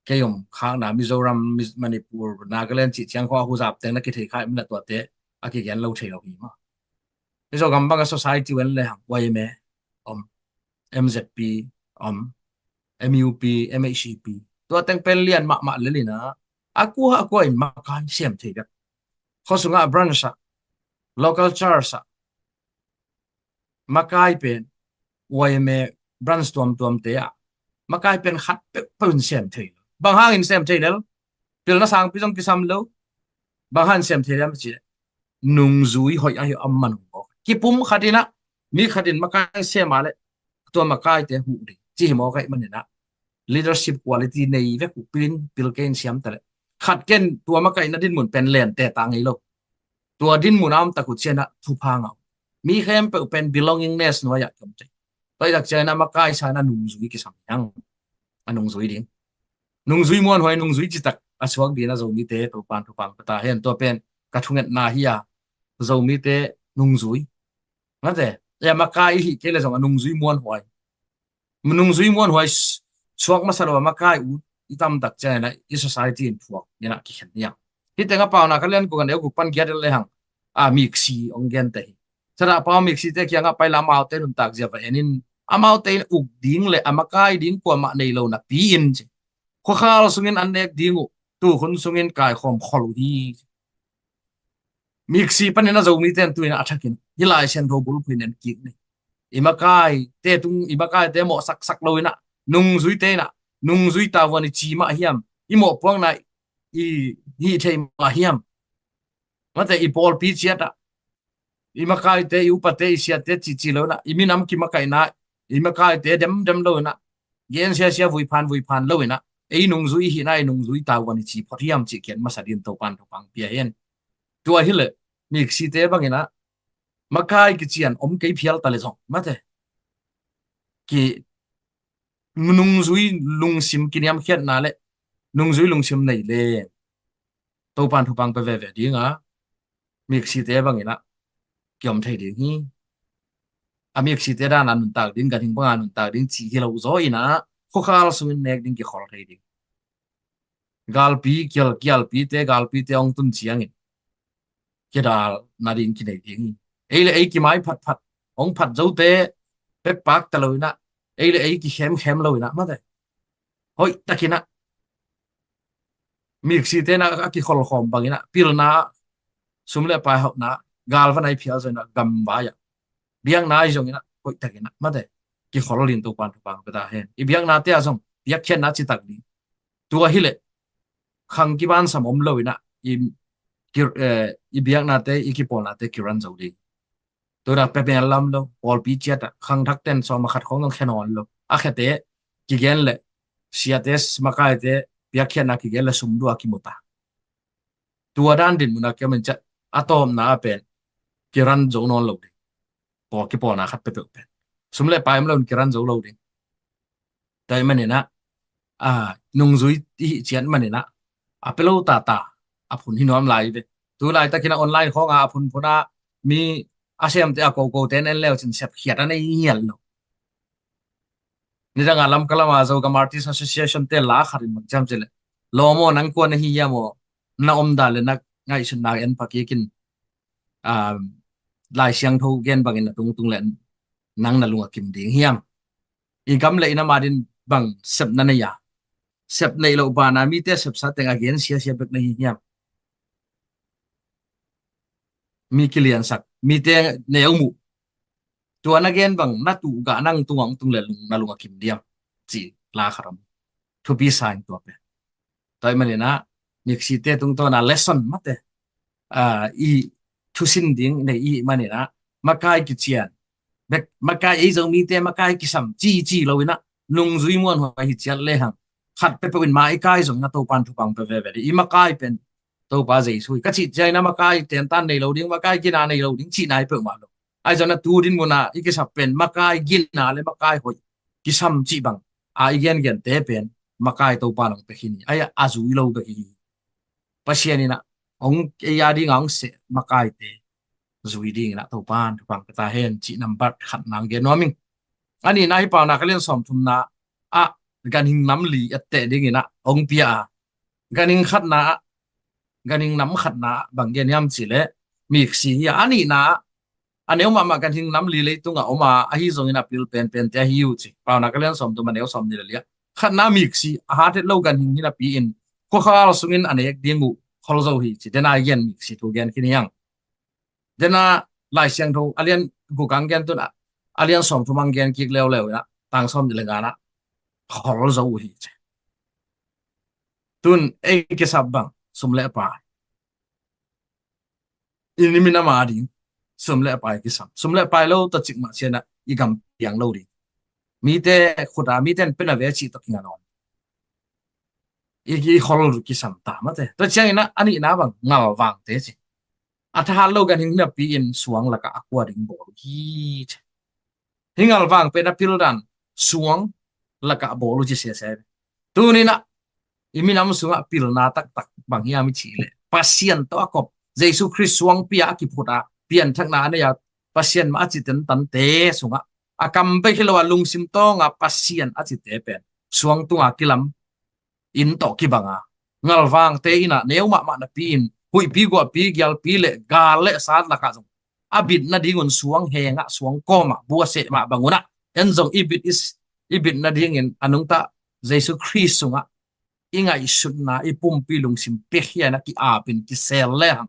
kei om khakna Mizoram, Mi-, Manipur, Nagaland cih ciang khua huzap teng na kithei khak in ah tuate a kigen lo thei lo hi ma. Mizo gam bang a society ven le hang Y M A om, M Z P om, M U P, M H C P, tua teng pen lian mahmah lel in ah, a kua a kua in makai sem thei bek. Khuasungah branch ah, local church ah, makai pen Y M A branch tuamtuamte ah makai pen khat peuhpeuh in sem thei lo. Bang hangin sem thei lel? Pilna sangpi zong kisam lo. Bang hangin sem thei lel ci leh, nungzui hoih ahi a man uh. Kipumkhat in ah mi khat in makai sem a leh tua makaite huh ding ci hi mawk ahi manin ah, leadership quality nei vek uh pilin pil kei in siam ta leh, khat ken tua makaihna dinmun pen lente ta ngei lo. Tua dinmun a om tak uh ciang ah thupha ngah uh. Mi khempeuh pen belongingness nuai ah kiom thei. Tua i tak ciang ah makai sa in ah nungzui kisam hi hang. A nungzui ding, nungzui muanhuai, nungzui citak a suak ding in ah Zomite Topan thupha pia ta hen. Tua pen ka thungetna hi a, Zomite nungzui, mate, e, makai i hih kei le zong a nungzui muanhuai, nungzui muanhuai s-, suak masa lo a makai ut i tam tak ciang in ah i society in phuak in ah kikhen hi hang. Hih teng a Paunak a lian guk a neu guk pan giat le hang, a, miksi hong gente hi. Thadahpau miksite kiangah pai la amaute nuntak zia va en in, amaute in uk ding le a makai ding kuamah nei lo napi in ci, khuakhal sungin an nek ding uh, tukhun sungin kaikhawm khol uh hi. Miksi panin a Zomite in tu in ah a thakin hih Lai Siangtho bulphuh in en kik ni. I makaite tung, i makaite mawh saksak lo in ah, nungzuite in ah, nungzui tavuan i ci mah hiam, i mawhpuakna i hih thei mah hiam, mate, i pawlpi ciat ah i makaite, i upate, i siate cihcih lo in ah, i minam kimakaihna, i makaite demdem lo in ah, gen siasia vuiphan vuiphan lo in ah, ei nungzui i hihna, ei nungzui tavuan i ci phot hiam cih kian masa ding Topan thupha pia hen. Tua hi leh Miksite bangin ah makai kician om kei phial ta le zong mate, ki nungzui lungsim kiniamkhiatna le nungzui lungsim nei le Topan thupang pe veve ding a, miksite bangin ah kiom thei ding hi. A miksite dan a nuntak ding, ganhing banga nuntak ding ci hi lo zaw in ah khuakhal sungin nek ding kikhol thei ding. Galpi kial, kialpite, galpite ong tun ciangin kidal nading kinei ding hi. Ei le ei kimai phatphat, ong phat zote pekpak ta lo in ah, ei le ei kikhemkhem lo in ah mate, hoih takin ah miksite na a kikholkhawm bangin ah pilna, sum le pai hauhna, galva nai phial zong in ah gamvai ah biakna i zong in ah hoih takin ah mate, kikhol in Topan thupang pe ta hen. I biaknate ah zong biakkhiatna citak ding. Tua hileh khang kibansam om lo in ah i, ki, eh, i biaknate, i kipawlnate kiran zo ding. Tua dak pepel lam lo, pawlpi ciat ah khangthak ten sawm a khat khong zong khe nawn lo. A khete kigen le siate, makaite biakkhiatna kigen le sum dua kimu ta. Tua dan din mun a kiom in ciat a tawpna a pen kiran zo nawn lo ding. Pawl kipawlna khat peuhpeuh pen sum le pai om lo in kiran zo lo ding. Tua ahih manin ah, a, nungzui i hih ciat manin ah a pe lo tata a phun hi nuam lai ve. Tu laitakin ah online khawngah a phunphun ah mi a semte a kokote en en leu cin sepkhiat a nei ngial lo. Nidang a Lamka lam a Zogam Artist Association te la khat in bang ciam ci leh, lawm aw, nang kua na hi hiam aw, na om dan le na ngaihsutna en pha kik in, a, Lai Siangtho gen bangin na tungtung le nang na lung a kim ding hiam? I gam le i nam adin bang sep na nei a, sep neih loh bana mite sepsa teng a gen siasia bek na hi hiam? Mi kiliansak, mite neu muh, tua na gen bang na tuh gah nang tungah hong tung le lung, na lung a kim diam? Ci la khat om. Thupi sa in tua pen. Tua ahih manin ah miksite tungtawn a lesson mate, a, i thusin ding nei i hih manin ah makai kician bek, makai ei Zomite makai kisam ci ci lo in ah nungzui muanhuai hi ciat lehang khat peuhpeuh in ma i kai zong in ah Topan thupang pe veve ding. I makai pen Topa Jesu hi ka cih ciangin ah makai tentan nei lo ding, makai gina nei lo ding cihna hi peuhmah lo. Ahi zongin ah tu din mun ah i kisap pen makai gina le makai hoih kisam cih bang a i gengente pen makai Topa in hong pia khin hi. Ahi a zui lo bek hi. Pasian in ah hong, ei a ding a hong seh makaite zui ding in ah Topan thupang pe ta hen cih nambat khat nang gen nuam ing. A nihna hi Paunak a lian sawmthumna ah ganhing nam li etteh ding in ah hong pia a, ganhing khatna ah, ganhing nam khatna ah bang gen hiam cih leh miksi hi a, a nihna ah a neu mahmah ganhing nam li leitungah om a, ahi zongin a pil penpente ahi uh ci. Paunak a lian sawmthum a neu sawmnih le li ah khatna miksi, a hat het lo ganhing hi napi in khuakhal sungin a nek ding uh khol zo hi ci. Dena i gen miksi thu gen khin hi hang. Dena Lai Siangtho a lian guk ang gen tun a, a lian sawmthum ang gen kik leuleu in ah tang sawmnih le nga ah khol zo uh hi ci. Tun ei kisap bang sum le pai, i ni minam a ding sum le pai kisam. Sum le pai lo ta cikmah ciangin ah i gam piang lo ding. Mite khut a, mite in pe na ve cih tawh kinga nawn. I, i khol kisam ta mate. Tua ciangin ah a nihna bang ngalvangte ci. A thahat lo ganhing napi in suang lakah a kua ding bawl uh hi ci. Hi ngalvang pen a pil dan suang lakah bawl uh ci sese. Tuni in ah i minam sungah pilna taktak bang hiam i cih leh Pasian tawh a kop Jesu Khrist suangpi a kiphut a pianthakna a nei a Pasian mah a ci tentante sungah a kam bek hi lo a lungsim tawng a Pasian a cite pen suang tunga kilam in tawh kibang a, ngalvangte in ah neu mahmah napi in huihpi guahpi gialpi le gal le sat lakah zong a bit nadingun suang hengah suang kawmah buaseh mah bangun ah en zong i bit i, i bit nadingin a nungta Jesu Khrist sungah i ngaihsutna i pumpi lungsim piakhia in ah ki-apin kisel lehang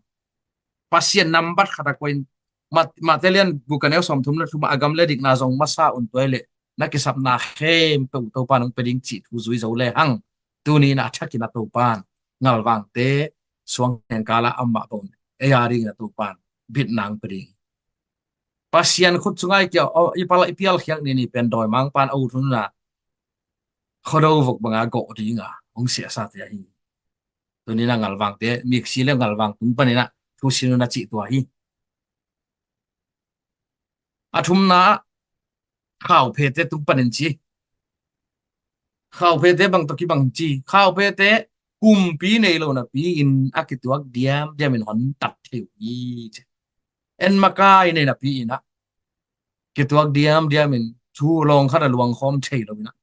Pasian nambat khat a koih in, Mat-, Mate lian guk a neu sawmthum le thum ah a gam le dikna zong masa un, tua hi leh na kisapna khempeuh Topa in hong pia ding cih thu zui zo lehang tuni in ah a thakin ah Topa in ngalvangte suang heng kal ah amah bang ei a dingin ah Topa in bitna hong pia ding. Pasian khut sungah i kia, i pal, i pialkhiak ni ni pen dawimangpa in a ut hun ah khuado vok banga gawh dinga hong siahsate ahi. Tuni in ah ngalvangte, miksi le ngalvang tung panin ah thusin un a cih tua hi. A thumna ah khauphete tung panin ci. Khauphete bang tawh kibang ci. Khauphete kumpi nei lo napi-in a kituak diamdiam in hon tat thei uh hi ci. En makai nei napi-in ah kituak diamdiam in thu lawng khat a luangkhawm thei lo in ah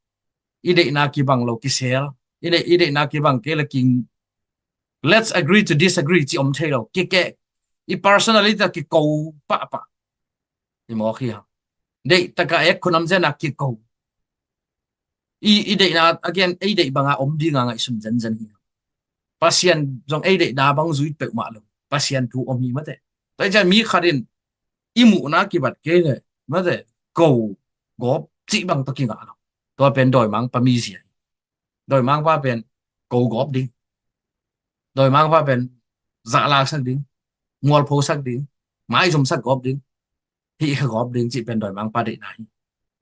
i deihna kibang lo kisel, i deih, i deihna kibang kei le king, let's agree to disagree ci om thei lo, kikeh, i personality a kiko pahpah. I mawk hi hang. Deih taka ek khunam zena kiko. I, i deihna again, ei deih banga om dinga ngaihsun zenzen hi hang. Pasian zong ei deihna bang zui peuhmah lo. Pasian thu om hi mate. Tua i cian mi khat in i muhna kibat kei le mate, ko gawp cih bang tawh kingah lo. Tua pen dawimangpa mizia hi. Dawimangpa pen ko gawp ding. Dawimangpa pen zahlaksak ding, mualphosak ding, maizumsak gawp ding, hih kha gawp ding cih pen dawimangpa deihna hi.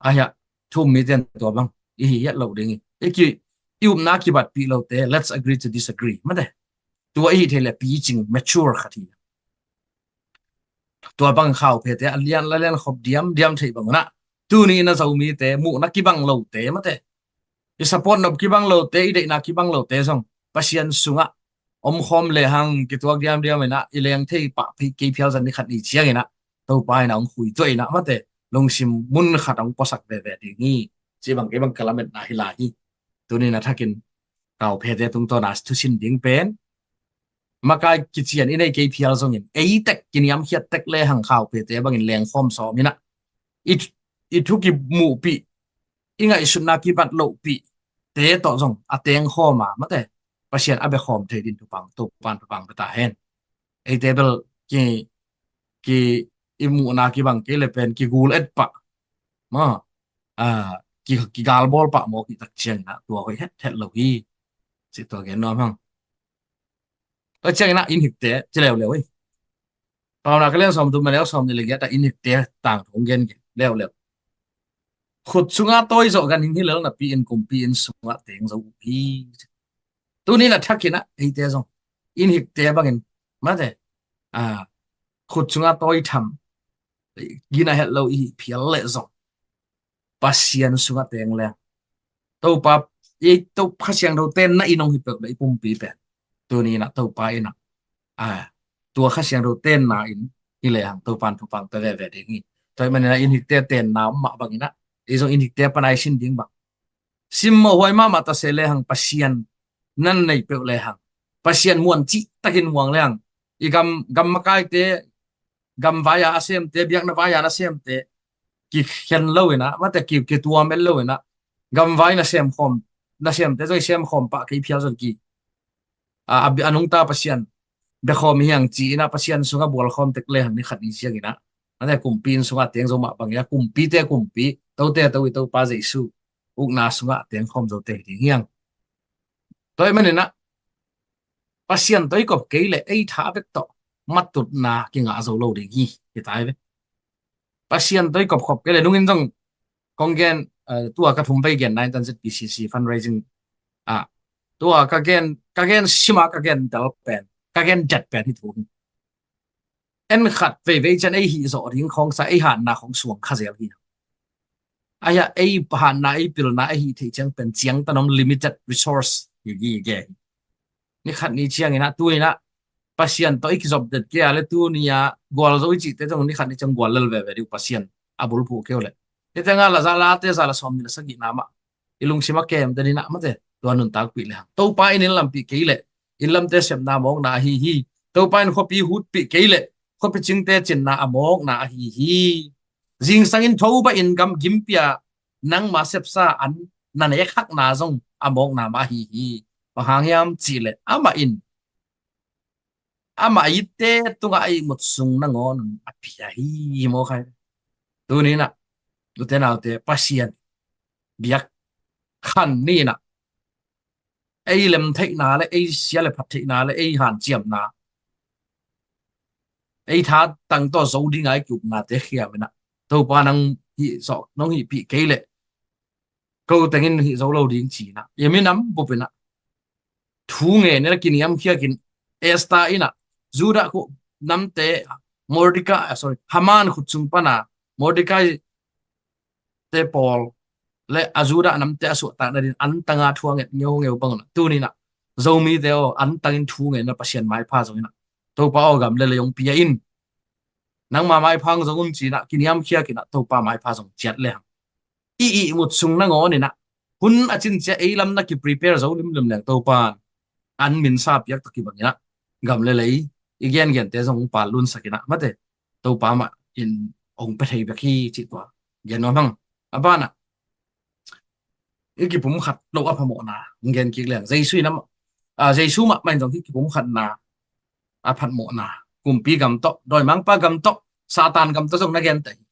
Ahiah thu-um mite in tua bang i hi hiat loh ding hi. I ki, i upna kibatpih lote, let's agree to disagree mate. Tua i hi thei le picing, mature khat hi. Tua bang khauphete a lian la lian khop diamdiam thei bang un ah tuni in a Zomite muhna kibang lote mate, i support nop kibang lote, i deihna kibang lote zong Pasian sungah omkhawm lehang kituak diamdiam in ah i leng thei pah kei phial zan ni khat ni ciangin ah Topa in ah hong khui tuah in ah mate, lungsim mun khat hong puasak veve ding hi. Cih bang kei bang ka lametna hi lai hi. Tuni in a thakin khauphete tungtawn a thusin ding pen makai kician i nei kei phial zongin ei tek kiniamkhiat tek lehang khauphete bangin lengkhawm sawm in ah i, i thu kimuhpih, i ngaihsutna kibat lohpih te tawh zong a tengkhawm a mate, Pasian a bekhawm thei din thupang, Topan thupang pia ta hen. Eite bel ki, ki i muhna kibang kei le pen kigul et pah ma, a, ki, kigalbawl pah mawk i tak ciangin ah tua hoih het het lo hi. Cih tua gen nuam hang. Tua ciangin ah inn hikte ci leuleu hi. Paunak a lian sawm thum a neu sawm nih le giat ah inn hikte tangthu hong gen gen leuleu. Khut sunga tawi zawh ganhing hi lel napi-in kumpi inn sungah teng zo uh hi. Tuni in a thakin ah eite zong inn hikte bangin mate, a, khut sunga tawi tham, gina het lo i hih phial leh zong Pasian sungah teng leng Topa, i To Kha Siangtho tenna in hong hi peuh le i pumpi pen tuni in ah Topa in ah, a, tua Kha Siangtho tenna in hi lehang Topan thupang pia veve ding hi. Tua ahih manin ah inn hikte tenna om mah bangin ah ei zong inn hikte pan a i sin ding bang simmawh huai mahmah ta se lehang Pasian nan nei peuh lehang Pasian muan cihtakin muang lehang i gam, gam makaite, gam vai-a a semte, biakna vai-a na semte kikhen lo in ah mate, ki, kituam et lo in ah gam vai na semkhawm, na semte zong i semkhawm pah kei phial zong ki, a, a, a nungta Pasian bekhawm hi hang ci in ah Pasian sungah bualkhawm tek lehang ni khat ni ciangin ah mate, kumpi inn sungah teng zo mah bangin ah kumpite kumpi, tote to i Topa Jesu ukna sungah tengkhawm zo te hi ding hi hang. Tua ahih manin ah Pasian tawh i kop kei leh ei tha bek tawh matutna kingah zo lo ding hi, hi tai ve. Pasian tawh i kop khop kei leh nungin zong kong gen, eh, tua ka thum vei genna in tan Z P C C fundraising ah tua ka gen, ka gen sima ka gen del pen, ka gen det pen hi thu hi. En khat veivei cian ei hih zawh ding khawng sa, ei hatna khawng suang kha zel hi. Ahiah ei hatna, ei pilna, ei hih theih ciang pen ciangtan om, limited resource hi, hi, hi. Ni khat ni ciangin ah tu in ah Pasian tawh i kizop det kei a le tuni a gualzo i cihte zong ni khat ni ciang gual lel veve ding uh Pasian a bulphuh kei uh leh. Hite nga la za late za la sawm nih la sagihna mah i lungsim a kem den in ah mate tua nuntakpih lehang Topa in inn lampih kei leh inn lamte sepna a mawkna ahi hi. Topa in khuapi hutpih kei leh khuapi cingte cinna a mawkna ahi hi. Zingsang in tho bah in gam gimpi a nangma sepsa an na nek hakna zong a mawkna mah ahi hi. Bang hang hiam cih leh amah in amah a itte tungah a ihmut sung nangawn a pia hi, hi mawk hi. Tuni in ah ute naute, Pasian biak khan ni in ah ei lem theihna le ei sia le phat theihna le ei hanciamna, ei tha tang tawh zo dinga i ki-upnate khiam in ah Topa nang hih zawh, nong hihpih kei leh ko tengin hih zo lo ding ci in ah i minam bup in ah thu ngen in ah kiniamkhiakin Esther in ah Judah ko, namte, Mordekai, ah, sorry, Haman khut sung pana Mordekai te pawl le a Judah namte a suahtak nadin antanga thu a nget ngeungeu bang unah, tuninah Zomite aw, antangin thu ngetna Pasian maipha zonginah, Topa aw, gam le lei hong pia in, nangma maipha hong zong un cinah kiniamkhiakinah Topa maipha zong ciat le hang i ihmut sung nangawninah hun a cincia ei lam na kiprepare zo limlim leng Topa an minsa piak tawh kibanginah gam le lei i gengente zong hong pal lunsakinah mate Topa mah in hong pia thei bek hi cih tua gen nuam hang. A banah i kipumkhat loh a phamawhna hong gen kik leng Jesu in amah, ah, Jesu mahmah in zong hi kipumkhatna a phatmawhna kumpi gam tawh, dawimangpa gam tawh, Satan gam tawh zong na gente hi.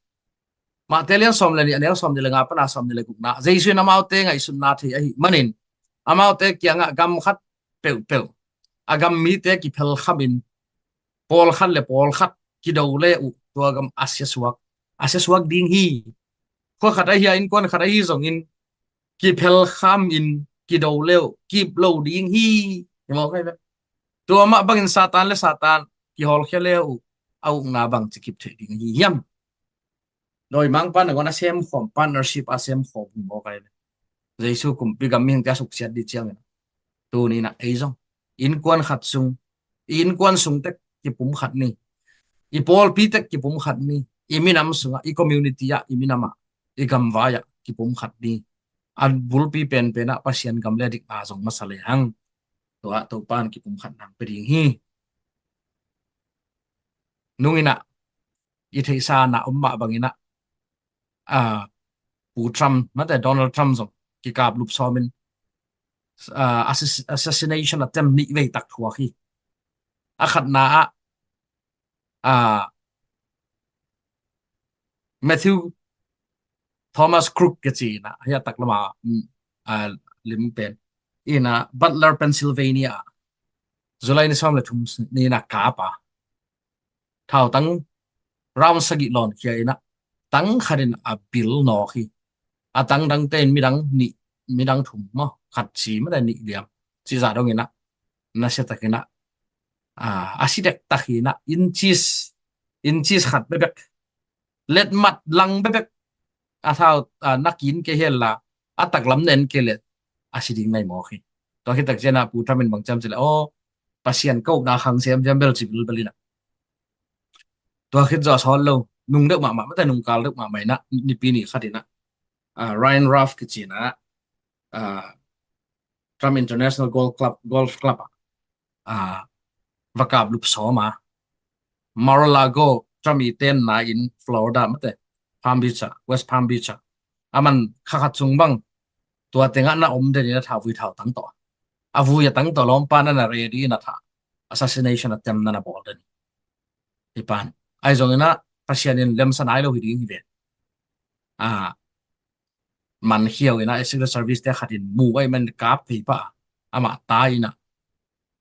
Mate lian sawm le nih, a neu sawm nih le nga pana sawm nih le gukna, Jesu in amaute ngaihsutna thei ahi manin amaute kiangah gam khat peuhpeuh a gam mite kiphelkhamin pawlkhat le pawlkhat kido le uh tua gam a siasuak, a siasuak ding hi. Khua khat ahi a innkuan khat ahi zongin kiphelkhamin kido le uh kip lo ding hi. Hi mawk ahi ve. Tua mah bangin Satan le Satan kihawlkhia le uh a ukna bang ci kip theih ding hi hiam? Dawimangpa nangawn a semkhawm, partnership a semkhawm hi mawk ahi ve. Jesu kumpi gam mihingte a suksiat dih ciangin tuninah ei zong innkuan khat sung, i innkuan sung tek kipumkhat ni, i pawlpi tek kipumkhat ni, i minam sungah, i community ah, i minamah, i gamvai ah kipumkhat ni. A bulpi penpenah Pasian gam le dikna zong masa le hang tua Topa in kipumkhatna hong pia ding hi. Nunginah i theihsa na om mah banginah, ah, Pu Trump mate Donald Trump zong kikap lup sawmin, ah, assass-, assassination attempt nih vei tak thuak hi. A khatna ah, ah, Matthew Thomas Crook kici inah, hi a taklama, mm, ah, lim pen inah Butler, Pennsylvania ah July ni sawm le thum ni inah kap a, thautang round sagih lawnkhia inah tang khatin a bil nawk hi. A tang dangte in midang nih, midang thum maw, khat si mate nih liam cih zah dong inah nasia tak inah, ah, a si dektak hi inah inches, inches khat bekbek, letmat lang bekbek a thau, ah, nakin kei hel la a taklam nen kei le a si ding nai mawk hi. Tua khit tak cianah Pu Trump in bang ciam cileh, aw, Pasian ka ukna khang siamsiam bel ci bilbel inah tua khit zawh a sawt lo, nung deuh mahmah mate, nungkal deuh mahmah inah nipi ni khat inah, ah, Ryan Ruff kici inah, ah, Trump International Golf Club, Golf Club ah, ah, va kap lup sawm a, Mar-a-Lago Trump i tenna in Florida mate, Palm Beach ah, West Palm Beach ah, a man kha khat sung bang tua tengah na om den inah thauvui thautang tawh, a vui a tang tawh lawmpa na na ready inah tha assassination attempt na na bawl den hi pan. Ahi zong inah Pasian in lemsa nai lo hi ding hi ve. Ah, man khiau inah Secret Service te khat in mu ahi man kap phei pah a, amah tai inah,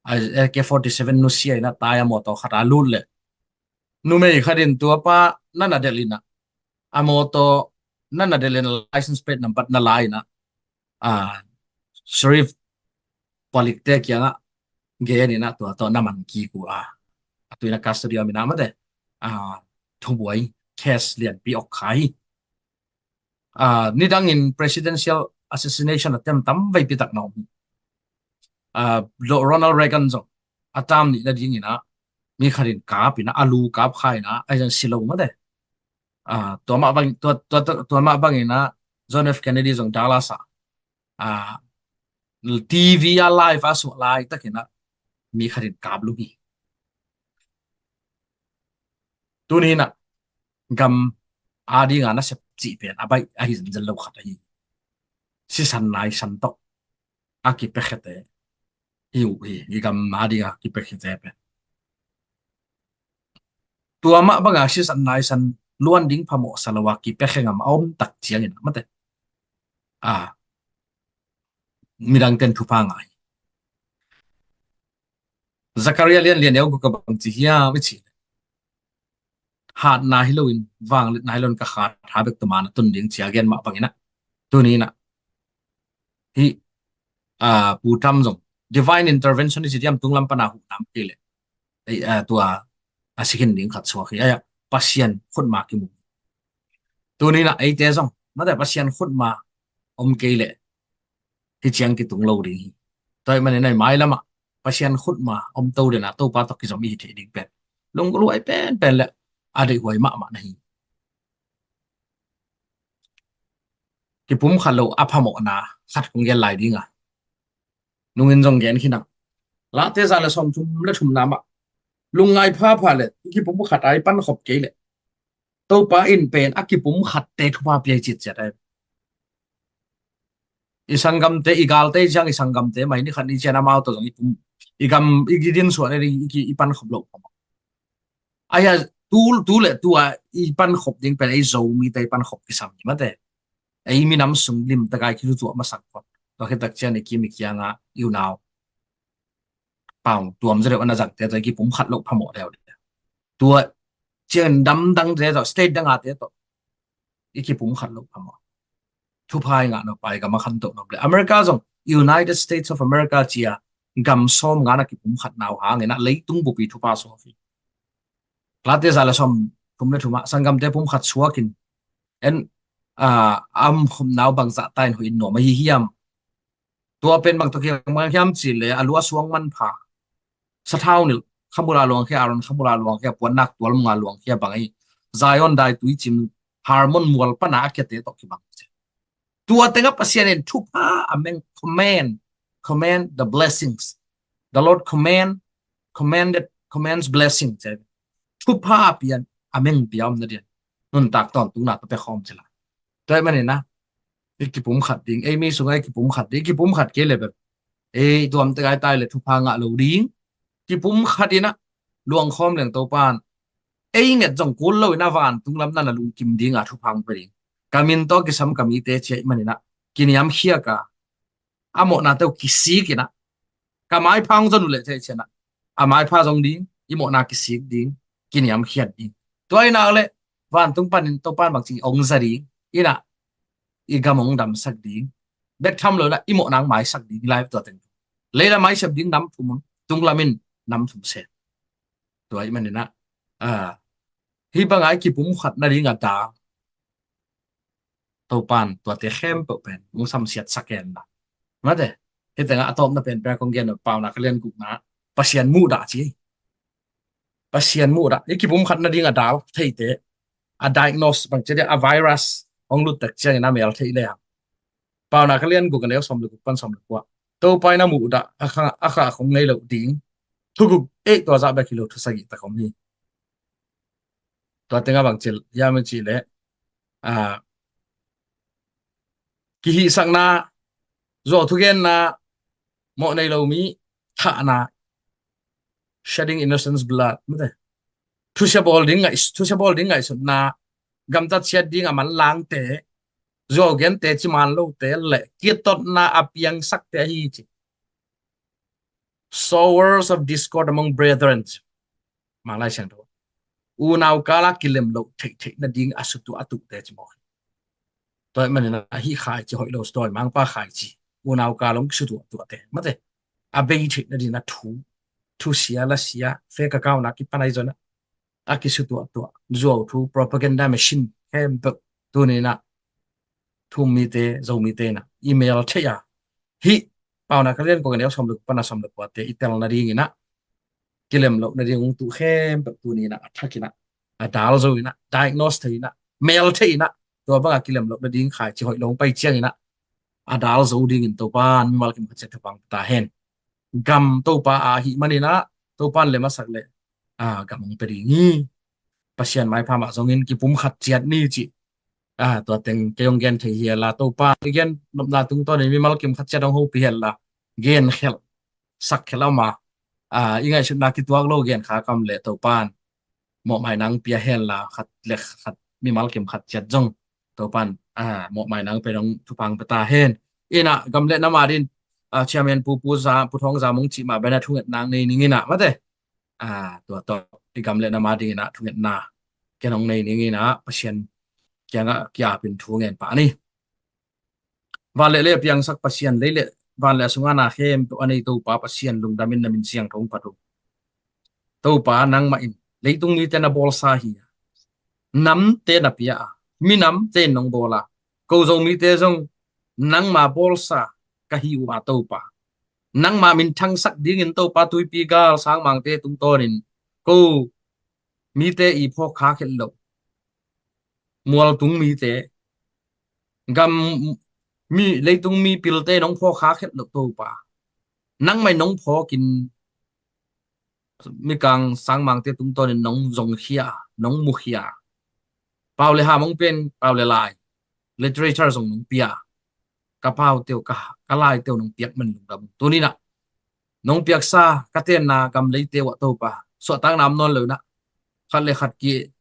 ah, A K forty-seven nusia inah tai a, mawtaw khat a lut le numei khat in tua pa na na delh inah, a mawtaw na na delh inah license plate number na la inah, ah, Sharif palikte kiangah gen inah tua tawh na man kik uh a, a tu inah custody a om inah mate, ah, thubuai case lianpi awk kha hi. Ah, nidangin presidential assassination attempt tam veipi tak na om hi. Ah, Ro-, Ronald Reagan zong a term nih nading inah mi khat in kap inah, a lu kap kha inah, ahi zong si lo mate. Ah, tua mah bang, tua, tua, tua, tua mah bang inah John F Kennedy zong Dallas ah, ah, T V a live a suah laitak inah mi khat in kap lum hi. Tuni inah gam a dinga nasep cih pen a baih ahi zenzen lo khat ahi. Sisan naisan tawh a kipiakhete hi uh hi, i gam a dinga kipiakhete pen. Tua mah banga sisan naisan luan ding phamawhsa lo a kipiakhia ngam a om tak ciangin mate, a, midang ten thupha ngai. Zakaria lian lian neu guk a bang ci hiam i cih leh, hatna hi loin, vangliatna hi loin ka khat ha bek tuma na tun ding ci a gen mah bangin ah, tuni in ah, hih, ah, Pu Trump zong divine intervention i ci diam, tunglam pana huhna om kei leh, ei, ah, tua, a si khin ding khat suak hi. Aia, Pasian khutma kimu. Tuni-in ah eite zong mate Pasian khutma om kei leh hi ciang kitung lo ding hi. Tua ahih manin ah mailamah Pasian khutma om to den a Topa tawh kizom i hi thei ding pen lunggulh huai penpen le a deih huai mahmah na hi. Kipumkhat loh a phamawhna khat kong gen lai ding a, nungin zong gen khin ang. Late za le sawmthum le thumna mah lungngai phapha le i kipumkhat a i pankhop kei leh Topa in pen a kipumkhatte thupha pia hi citciat a. I sanggamte, i galte, i ciang i sanggamte mai ni khat ni ciang amau tawh zong i pum, i gam, i gidin suan i, i, i pankhop loh phamawh. Aia, tu, tu le tu a i pankhop ding pen ei Zomite i pankhop kisam hi mate. Ei minam sung limtakin i kitutuah masak pah. Tua khit tak ciang i kim i kiang a i unau pau tuam zaw deuh a na zangte tawh i kipumkhat loh phamawh deuh deuh. Tua ciang damdangte tawh, state dangate tawh i kipumkhat loh phamawh. Thupha i ngah nop a i gam a khantoh nop le America zong, United States of America ci-a gam sawmnga na kipumkhat nau hangin ah leitung bup i thupha suak hi. Late za le sawmthum le thum ah sanggamte pumkhat suakin en, ah, a omkhop nau bangzah ta in hoih in nuam ahi hiam? Tua pen bang tawh kiang bang hiam cih leh a lu a suang manpha, sathau nilh khamul a luangkhia, Aaron khamul a luangkhia, puannak tual mung a luangkhia bang ahi. Zion dai tuicim Hermon mual pan a a kiate tawh kibang. Tua teng ah Pasian in thupha a meng, command, command the blessings. The Lord command, commanded, commands blessing. Thupha a pian a meng pia om na dian. Nuntak tawntungna tawh pia khawm ci la. Tua ahih manin ah i kipumkhat ding, ei mi sungah i kipumkhat ding, i kipumkhat kei leh bel ei tuamte gai tai le thupha ngah lo ding. Kipumkhat in ah luangkhawm leng Topa in ei nget zong kul lo in ah vantung lam na na lungkim ding a thupha hong pia ding. Ka min tawh kisam ka mite ci ahih manin ah kiniamkhiat a, a mawhna tawh kisik in ah ka maipha hong zon uh leh ci ahih ciang ah a maipha zong ding, i mawhna kisik ding, kiniamkhiat ding. Tua in ah le vantung panin Topa in bangci hong za ding in ah i gam hong damsak ding. Bek tham lo in ah i mawhna hong maisak ding, i lai tua teng. Lei lam ah i sep ding nam thum, tung lam in nam thum sep. Tua ahih manin ah, ah, hih bang a i kipumkhat nading a dang Topa in tuate khempeuh pen hong samsiat sak hen la. Mate, hih teng ah a tawpna pen pen kong gen Paunak a lian gukna, Pasian muhdah ci. Pasian muhdah, i kipumkhat nading a dal theite, a diagnose bang ci dia, a virus hong lut tak ciangin a mel theih le hang. Paunak a lian guk a neu sawm le guk pan sawm le kua. Topa in a muhdah a kha, a kha khong ngei lo ding thuguk, eh, tua zah bek hi lo thu sagih tak om hi. Tua teng ah bang ci hiam cih leh, ah, kihihsakna, zuau thugenna, mawh nei lo mi thahna, shedding innocence blood, mate. Thusia bawl ding ngaih, thusia bawl ding ngaihsutna, gamtat siat ding a manlangte, zuau gente, ci man lote le kitotna a piangsakte ahi ci. Sowers of discord among brethren. Mang Lai Siangtho. Unau kal a kilem loh theihtheih nading a sutuah a tuhte ci mawk. Tua ahih manin a hih khaici hoih lo, tua mangpa khaici. Unau kal hong sutuah tuahte. Mate. A bei theih nading a thu. Thusia, lasia, fake account a kipan ahi zongin a kisutuah tuah. Zuau thu, propaganda machine khempeuh tuni in a thu-um mite, Zomite in a i mel theih a, hih Paunak a lian guk a neu sawm le guk pan a sawm le kuate i tel nadingin a kilem loh nading hong tuh khempeuh tuni in a a thak in a, a dal zo in a, diagnose thei in a, mel thei in a, tua bang a kilem loh nading khaici hoih lo hong pai ciangin a, a dal zo dingin Topa in mimal kim khat ciat thupha hong pia ta hen. Gam Topa a ahih manin a, Topa in lem a sak leh, ah, gam hong pia ding hi. Pasian maipha mah zongin kipumkhat ciat ni ci. Ah, tua teng kei hong gen thei hi a la, Topa i gen nopna tungtawnin mimal kim khat ciat hong hopih hen la, gen khelh, sak khelh a om a, ah, i ngaihsutna kituak lo gen kha kam leh Topa in mawhmaina hong pia hen la, khat le khat mimal kim khat ciat zong Topa in, ah, mawhmaina hong pia dong thupha hong pia ta hen. In a gam le nam adingin, ah, chairman pu, pu za, pu Thawng Za mong cih mah bangin a thungetna hong nei ning in a, mate. Ah, tua tawh i gam le nam adingin a thungetna ken hong nei ning in a, Pasian kiangah ki-apin thu ngen pah ni. Van le lei a piangsak Pasian, lei le van le a sungah na khempeuh a nei Topa Pasian, lungdamin na min siangtho hong phat uh. Topa nangmah in leitung mite na bawlsa hi a, namte na pia a, minamte in nong bawl a, ko Zomite zong nangma bawlsa ka hi uh a Topa. Nangma min thangsak dingin Topa tuipi gal sangmangte tungtawnin ko mite i phawk kha khet loh, mualtung mite, gam mi, leitung mi pilte nong phawk kha khet loh Topa. Nangmah in nong phawkin mikang sangmangte tungtawnin nong zongkhia, nong mukhia. Pau le ham hong pen, pau le lai, literature zong nong pia. Ka paute uh, ka, ka laite uh nong piak man lungdam ung. Tuni-in ah nong piaksa ka tenna gam leite uh ah Topa, suahtakna om nawn lo-in ah, khat le khat ki,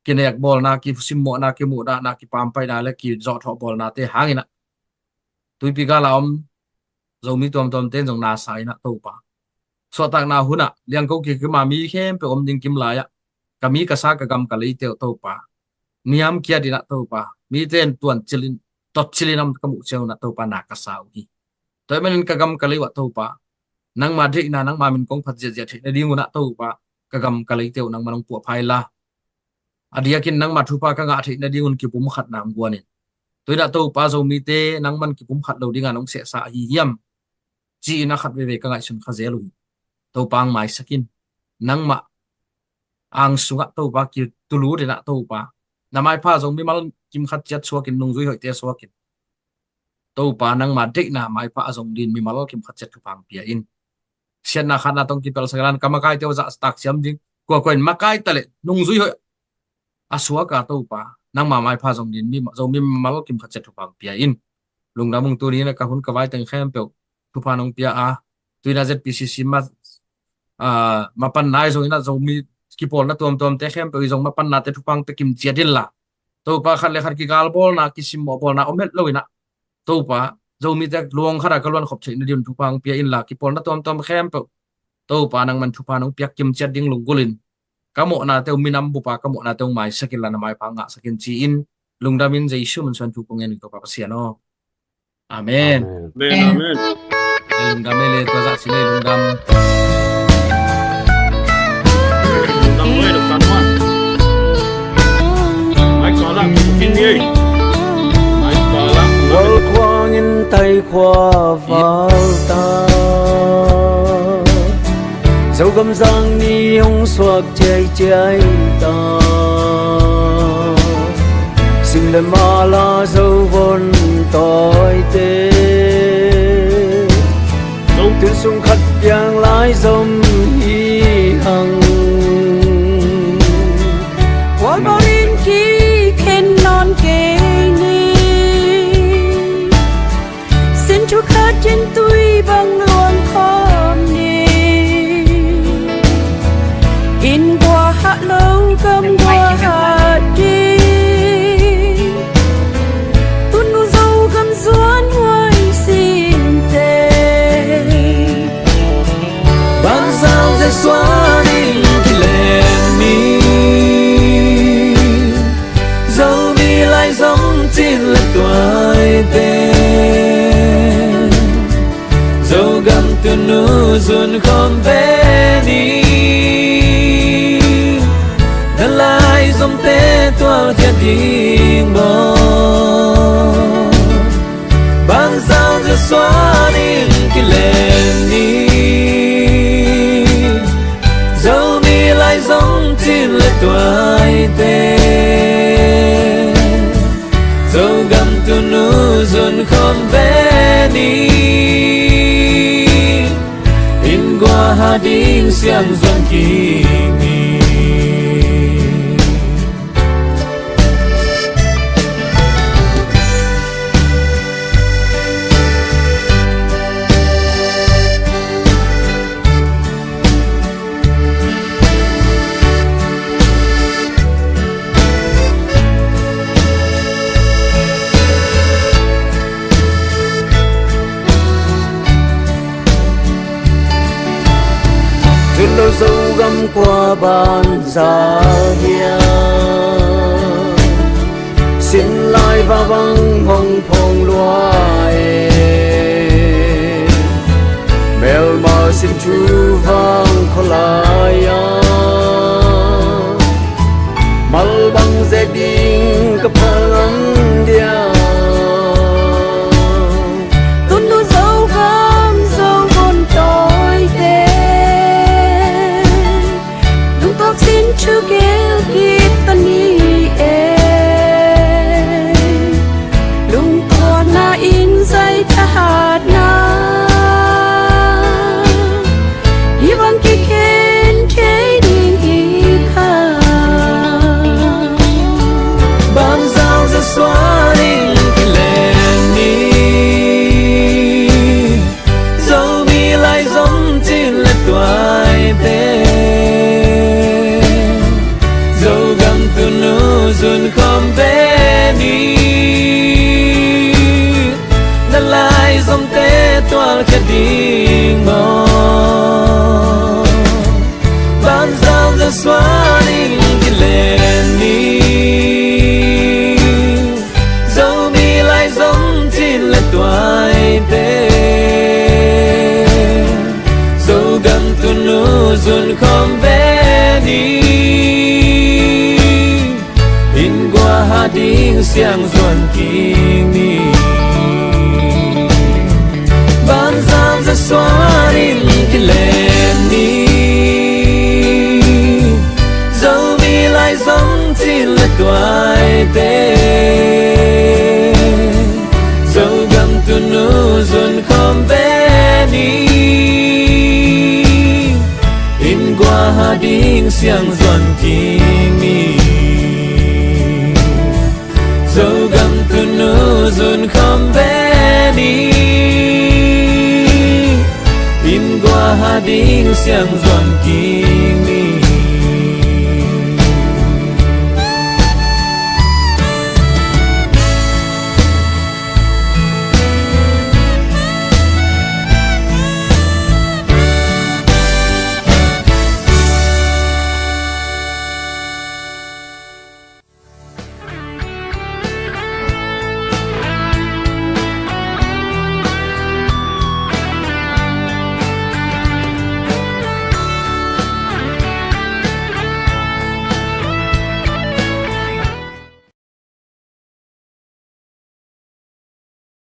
kinek bawlna, kisimmawhna, kimuhdahna, kipampaihna le kizawhthawh bawlnate hangin ah tuipi gal a om Zomi tuamtuamte in zong na sa in ah Topa, suahtakna hun ah liangko kikim a mi khempeuh om ding kimlai ah, ka mi ka sa ka gam ka leite uh Topa, niamkiat in ah Topa, mite in tuancil in, totcil in om ka muh ciang un ah Topa, na ka sa uh hi. Tua ahih manin ka gam ka lei uh ah Topa, nangma deihna, nangma min kong phat ziahziah theih nading un ah Topa, ka gam ka leite uh nangman hong puahpha inla, a diakin nangma thupha ka ngah theih nadingun kipumkhatna hong guan in. Tua-in ah Topa, Zomite nangman kipumkhat lo dinga nong sehsa ahi hiam, ci-in ah khat veivei ka ngaihsun kha zel uh hi. Topa, hong maisak in. Nangmah ang sungah Topa, kitulut in ah Topa, na maipha zong mimal kimkhat ciat suakin, nungzui hoihte suakin, Topa, nangma deihna maipha a zong ding mimal kimkhat ciat thupha hong pia in. Siatna khatna tawh hong kipelsak inla, ka makaite uh zahtak siam ding, kuakua in makai taleh nungzui hoih a suak a Topa, nangma maipha zong ding mi, Zomi mimal kimkhat ciat thupha hong pia in. Lungdam ung. Tuni-in ah ka hun ka vai teng khempeuh thupha nong pia a, tu-in ah Z P C C ma, ah, mapanna ahi zongin ah Zomi kipawlna tuamtuamte khempeuh i zong mapannate thupha hong pia kimciat inla, Topa, khat le khat kigalbawlna, kisimmawh bawlna om het lo-in ah Topa, Zomite luang khat a ka luan khop theih nadingun thupha hong pia inla, kipawlna tuamtuam khempeuh Topa, nangman thupha nong piak kimciat ding lunggulh in, ka mawhnate uh minam bup a ka mawhnate uh maisak inla, na maipha ngahsak in ci-in, lungdam in Jesu min suang thu kong ngen uh hi, Topa Pasian aw. Amen. Amen, amen. Lungdam ei le, tua zah ci le, lungdam. Lungdam ei, lungdam ei. Mai ka lak, kin ei. Mai ka lak. Khual khuangin tai khua val ta, Zogam zang ni hong suak ciaiciai ta. Sim le mala Zovon tawite, Zotun sung khat piang lai zom hi hang. Khual bawlin kikhen nawn kei ni. Sin thu khat in tui bang luang khawm ni. Inn guahah lo gam guahah ding, tunu Zogam zuan huai sinte. Bangzang Jesuh in kilem ni. Zomi lai zong cin le tuaite, Zogam tunu zun khawm ve ni. Na lai zomte tualkhia ding bawl. Bangzang Jesuh in kilem ni. Zomi lai zong cin le tuaite, Zogam tunu zun khawm ve ni. Inn guahah ding siang zuan kik ni. Zun lo Zogam kua banza hiam, sin lai va bang hong phong lua e. Melma sin thu vang kholai a, Kal kha ding maw? Banzam Joshua in kilen ni. Zomi lai zong cin le tuaite, Zogam tunu zun khawm ve ni. Inn gua ha ding siang zuan kik ni. Banzam Joshua in kilen ni. Zomi lai zong cin le tuaite, Zogam tunu zun khawm ve ni. Inn gua ha ding siang zuan kik ni. Zogam tunu zun khawm ve ni. Inn gua ha ding siang zuan kik